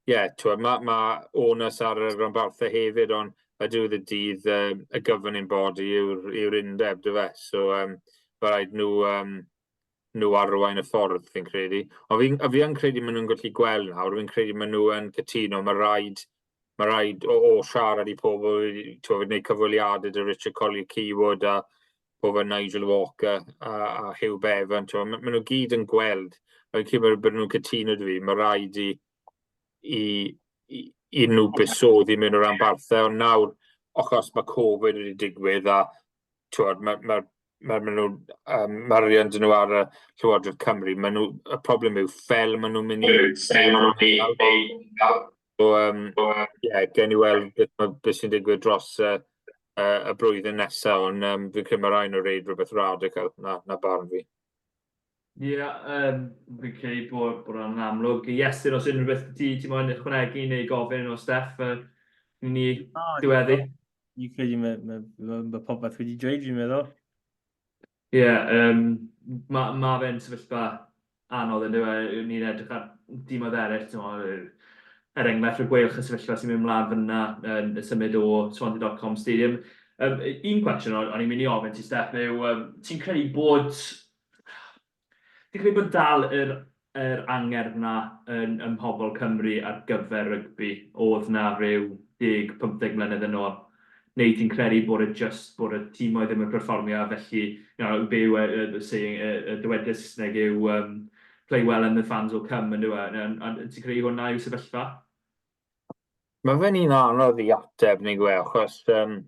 yeah, t'wod, ma onus ar y rhanbarthau hefyd, ond ar diwedd y dydd, y governing body yw'r undeb, dyfe? So, mae rhaid nhw arwain y ffordd, fi'n credu. Ond fi yn credu maen nhw'n gallu gweld nawr, fi'n credu maen nhw yn cytuno, mae rhaid o siarad i pobl, t'wod, wneud cyfweliadau 'da Richard Collier Keywood a pobl Nigel Walker a Hugh Bevan, t'wod, ma nhw gyd yn gweld, fi'n credu bod nhw'n cytuno 'da fi, mae rhaid i nhw buddsoddi mewn o'r rhanbarthau, ond nawr, achos mae Covid wedi digwydd a t'wod, mae ma, ma nhw, um, mae'r arian dyn nhw ar y Llywodraeth Cymru, ma nhw, y problem yw fel maen nhw'n mynd i... Fel maen nhw'n mynd i... So, um, yeah, gen i weld beth, beth sy'n digwydd dros uh, uh, y blwyddyn nesaf, ond um, fi'n credu mae rhaid nhw reid rhywbeth radical na, na barn fi. Ie, yeah, um, fi'n credu bod, bod hwnna'n amlwg. Iestyn, os unrhyw beth ti, ti moyn ychwanegu neu gofyn o Steff, uh, ni diweddu. Fi'n credu mae, mae, mae, mae popeth wedi dweud, fi'n meddwl. Ie, yeah, um, mae ma fe'n sefyllfa anodd yn dweud, e? Ni'n edrych ar dimoedd eraill, ti'n meddwl, er enghraifft y Gweilch y sefyllfa sy'n mynd mlaen fyna yn symud o Swansea.com Stadium. Um, un cwestiwn o'n i'n mynd i ofyn ti, Steff, yw, um, ti'n credu bod Ti'n credu bod dal yr yr angerdd 'na yn ym mhobl Cymru ar gyfer rygbi oedd 'na ryw deg, pymtheg mlynedd yn ôl? Neu ti'n credu bod e jyst bod y timoedd ddim yn perfformio a felly, you know, be yw e, y saying, y y dywediad Saesneg yw yym play well and the fans will come yndyw e? A ti'n credu hwnna yw sefyllfa? Mae fe'n un anodd i ateb, nag yw e, achos um,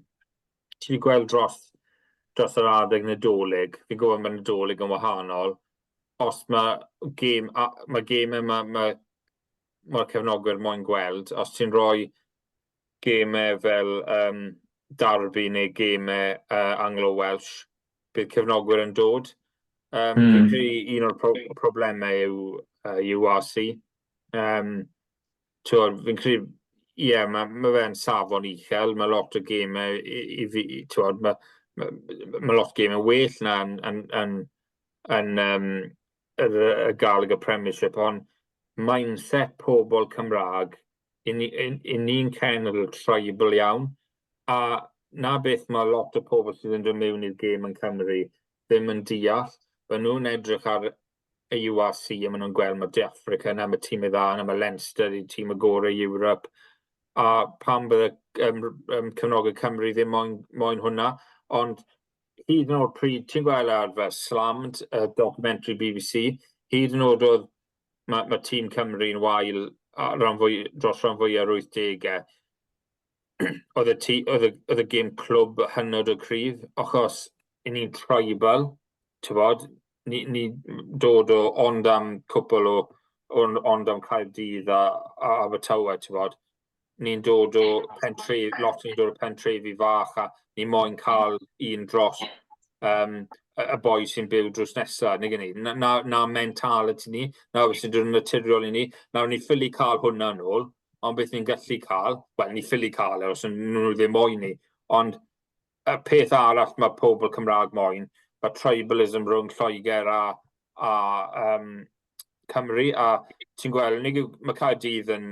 ti wedi gweld dros, dros yr adeg Nadolig, fi'n gwybod mae Nadolig yn wahanol, os mae gêm, a, mae gemau mae, mae, mae'r cefnogwyr moyn gweld, os ti'n rhoi gemau fel um, Derby neu gemau uh, Anglo-Welsh, bydd cefnogwyr yn dod. Um, mm. Fi'n credu un o'r pro problemau yw uh, URC. Um, T'wod, fi'n credu, ie, yeah, mae ma fe'n safon uchel, mae lot o gemau i, i fi, t'wod, mae ma, ma lot o gemau well na yn, yn, yn, yn um, yr, y Gallagher Premiership, ond mindset pobl Cymraeg, i ni'n ni, ni cenedl tribal iawn, a na beth mae lot o pobl sydd yn dod mewn i'r gêm yn Cymru ddim yn deall. Maen nhw'n edrych ar y URC a maen nhw'n gweld mae De Affrica yna, mae tîm dda yna, mae Leinster i tîm y gorau Ewrop. A pam bydde um, um, cefnogwyr Cymru ddim moyn, moyn hwnna. Ond hyd yn oed pryd ti'n gweld ar fe Slammed, y documentary BBC, hyd yn oed oedd mae, mae tîm Cymru'n wael a rhan fwy, dros rhan fwy ar 80au, oedd y, tî, oedd y, oedd y gêm clwb hynod o cryf, achos i ni'n tribal, ti'n bod, ni, ni dod o ond am cwpl o, on, ond am Caerdydd a, a Abertawe, ti'n bod. Ni'n dod o pentrefi, lot ni'n dod o pentrefi fach a ni moyn cael un dros um, y, y boi sy'n byw drws nesaf, neu gynnu. Na, na, na mentality ni, na beth sy'n dod yn naturiol i ni. Nawr ni ffili cael hwnna nôl, ond beth ni'n gallu cael, wel, ni ffili cael e os nhw ddim moyn ni, ond y peth arall mae pobl Cymraeg moyn, mae tribalism rhwng Lloegr a, a um, Cymru, a ti'n gweld, nid yw, mae Caerdydd yn,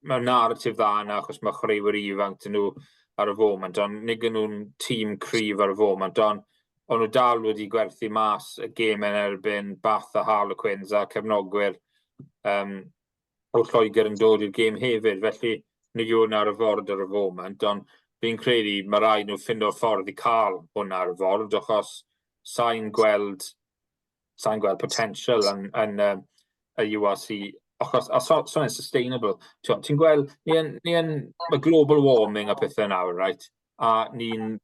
mae narratif dda yna achos mae chwaraewyr ifanc dyn nhw ar y foment, ond nid ydyn nhw'n tîm cryf ar y foment, ond o'n nhw dal wedi gwerthu mas y gêm yn erbyn Bath a Harlequins a cefnogwyr um, o Lloegr yn dod i'r gêm hefyd, felly nid yw hwnna ar y ford ar y foment, ond fi'n credu mae rhaid nhw ffindo ffordd i cael hwnna ar y ford, achos sa'n gweld, sa'n gweld potential yn, yn um, y URC, achos, a so, so sustainable. Ti'n ti gweld, ni yn, ni yn, mae global warming a pethau nawr, right? A ni'n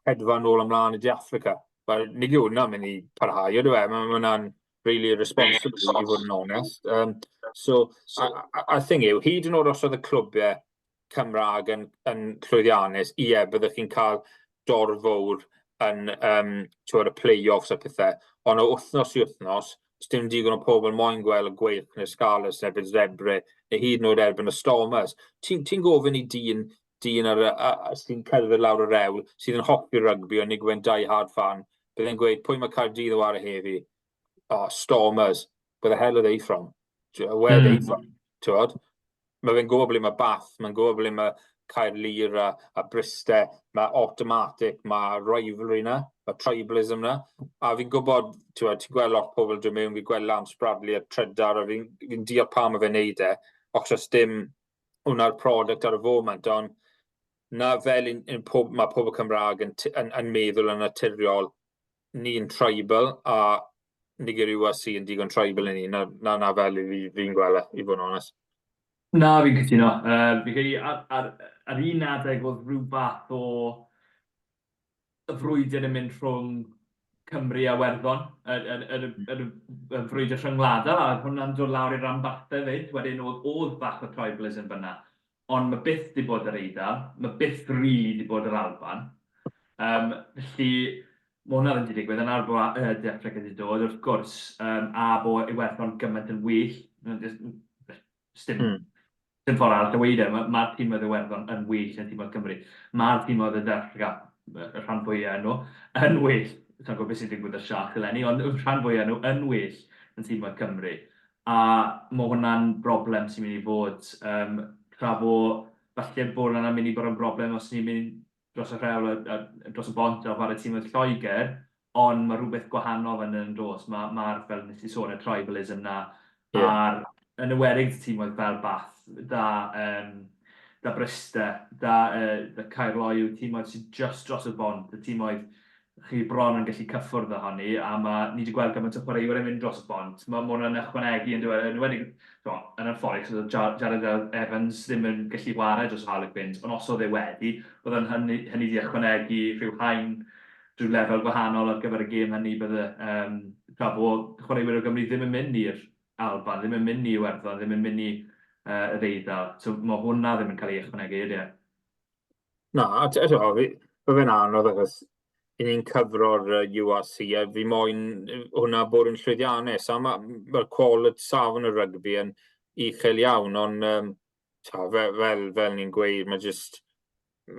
hedfan nôl ymlaen i De Africa. Wel, nid yw hwnna'n mynd i parhau, ydw e? Mae hwnna'n really irresponsible, i fod yn onest. Um, so, a, a, a thing yw, hyd yn oed os oedd y clwbiau Cymraeg yn, yn llwyddiannus, ie, byddwch chi'n cael dorf fawr yn um, y play-offs a pethau, ond o wythnos i wythnos, os dim digon o pobl moyn gweld y Gweilch neu'r Scarlets neu erbyn Zebre, neu hyd yn oed erbyn y Stormers. Ti'n ti gofyn i dyn, dyn ar, a, a, sy'n cerdded lawr yr ewl, sydd yn hoffi rygbi, ond nid yw'n die-hard fan, bydd e'n gweud, pwy mae Caerdydd o ar y heddi? Oh, Stormers. Where the hell are they from? Where are they from? Ti'n Mae fe'n gwybod ble mae Bath, mae'n gwybod ble mae Caerlŷr a, a Bryste, mae automatic, mae rivalry na, mae tribalism na. A fi'n gwybod, ti'n ti'n gweld lot o pobl dod mewn, fi'n gweld Lance Bradley a Trydar, a fi'n fi deall pam mae fe'n neud e, achos dim hwnna'r product ar y foment, ond na fel un, un pob, mae pobl Cymraeg yn, yn, yn meddwl yn naturiol, ni'n tribal a nid yw'r URC yn digon tribal i ni, na, na, na fel i fi, fi'n gweld e, i fod yn onest. Na, fi'n cytuno. Uh, fi'n credu ar, ar, ar un adeg oedd rhyw fath o y frwydr yn mynd rhwng Cymru a Werddon yn, yn, yn, yn, yn, yn frwydr rhyngwladol, a oedd hwnna'n dod lawr i'r ranbarthau fyd, wedyn oedd, oedd bach o tribalism fyna. Ond mae byth di bod yr Eidal, mae byth rili di bod yr Alban. Felly, mae hwnna ddim wedi digwydd, a nawr bod De Affrica wedi dod, wrth gwrs, a bod Iwerddon gymaint yn well, dim, dim ffordd arall o weud e, mae'r ma tîmoedd Iwerddon yn well na tîmoedd Cymru. Mae'r tîmoedd y De Affrica, y rhan fwyaf nhw, yn well. Sa'n gwybod beth sy'n digwydd â Shark eleni, ond y rhan fwyaf nhw yn well na tîmoedd Cymru. A mae hwnna'n broblem sy'n mynd i fod, tra bo falle bod hwnna'n mynd i bod yn broblem os ni'n mynd dros y rhewl a, a dros y bont a chwarae tîm oedd Lloegr, ond mae rhywbeth gwahanol fan hyn yn dos. Mae'r, ma fel nes i sôn, y tribalism na, yeah. a'r yn enwedig tîmoedd fel Bath, da, da Bryste, da, da Caerloyw, tîmoedd sydd just dros y bont, y tîmoedd chi bron yn gallu cyffwrdd â honni, a ma' ni 'di gweld gymaint o chwaraewyr yn mynd dros y bont, ma' ma' hwnna'n ychwanegu yn dyw e, yn enwedig, t'mo', yn anffodus o'dd Jarrod Evans ddim yn gallu chwarae dros Harlequins, ond os o'dd e wedi, bydde'n hynny hynny 'di ychwanegu rhyw haen, rhyw lefel gwahanol ar gyfer y gêm hynny bydde, yym, tra bo chwaraewyr o Gymru ddim yn mynd i'r Alban, ddim yn mynd i Iwerddon, ddim yn mynd i yy yr Eidal, so ma' hwnna ddim yn cael ei ychwanegu ydy e? Na, a t'mo' fi ma' fe'n anodd achos 'yn ni'n cyfro'r yy URC a fi moyn hwnna bod yn llwyddiannus a ma' ma'r quality safon y rygbi yn uchel iawn ond yym t'mo' fel fel fel ni'n gweud ma' jyst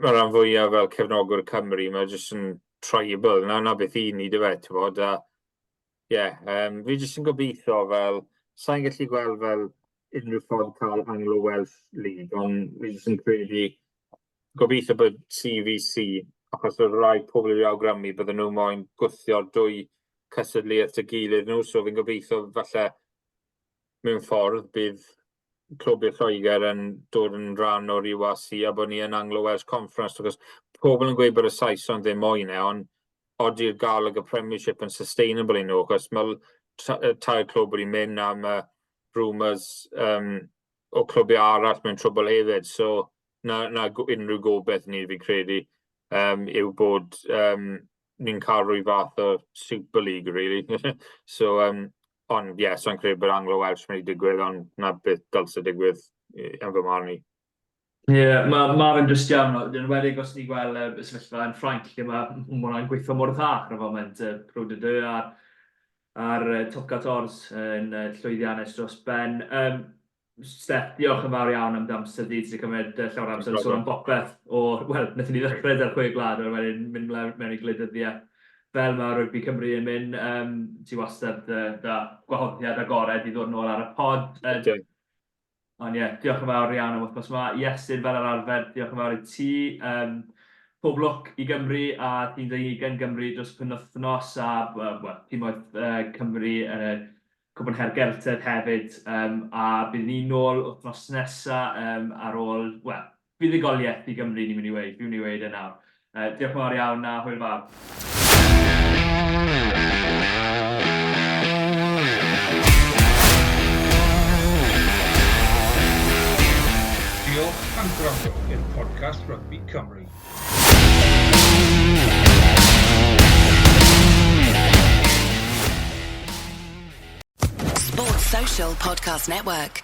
ma' ran fwyaf fel cefnogwr Cymru ma' jyst yn tribal 'na 'na beth 'y ni dyfe t'mod a Ie, yym fi jyst yn gobeithio fel, sa i'n gallu gweld fel unrhyw ffordd cael Anglo-Welsh League, ond fi jyst yn credu, gobeithio bod CVC, achos oedd rhai pobl wedi awgrymu bydden nhw moyn gwthio'r dwy cystadleuaeth at ei gilydd nhw, so fi'n gobeithio falle mewn ffordd bydd clwb i'r Lloegr yn dod yn rhan o'r URC a bod ni yn Anglo-Welsh Conference, achos pobl yn gweud bod y Saeson ddim moyn e, ond odi'r Gallagher Premiership yn sustainable i nhw, achos mae tair clwb wedi mynd a mae rumours um, o clwbiau arall mewn trwbl hefyd, so na, na unrhyw gobeith ni fi'n credu um, yw bod um, ni'n cael rhyw fath o Super League, really. so, um, ond ie, yeah, so'n credu bod Anglo-Welsh mynd i digwydd, ond na beth dylse digwydd yn fy marn i. Ie, yeah, mae ma fe'n drist iawn, yn enwedig os ni'n gweld y sefyllfa yn Ffrainc, lle mae ma hwnna'n gweithio mor dda ar y foment, Pro de Deux a'r, a'r Top 14 yn llwyddiannus dros ben. Steff, diolch yn fawr iawn am dy amser di. Ti 'di cymryd llawer o amser i sôn am bopeth o... Wel, wnaethon ni ddechrau 'da'r Chwe Gwlad a wedyn mynd mewn i gwleidyddiaeth. Fel mae rygbi Cymru yn mynd, yym, ti wastad 'da gwahoddiad agored i ddod nôl ar y pod. Ond ie, diolch yn fawr iawn am wythnos 'ma. Iestyn, fel yr arfer, diolch yn fawr i ti. Yym, pob lwc i Gymru a Tîm 20 Gymru dros y penwythnos a, wel, timoedd Cymru yn y Cwpan Her Geltaidd hefyd, yym, a bydd ni nôl wythnos nesa yym, ar ôl, wel, buddugoliaeth i Gymru ni'n mynd i weud, fi'n mynd i weud e nawr. Diolch yn fawr iawn a hwyl fawr. Diolch am gwrando i'r podcast Rygbi Cymru. Sports Social Podcast Network.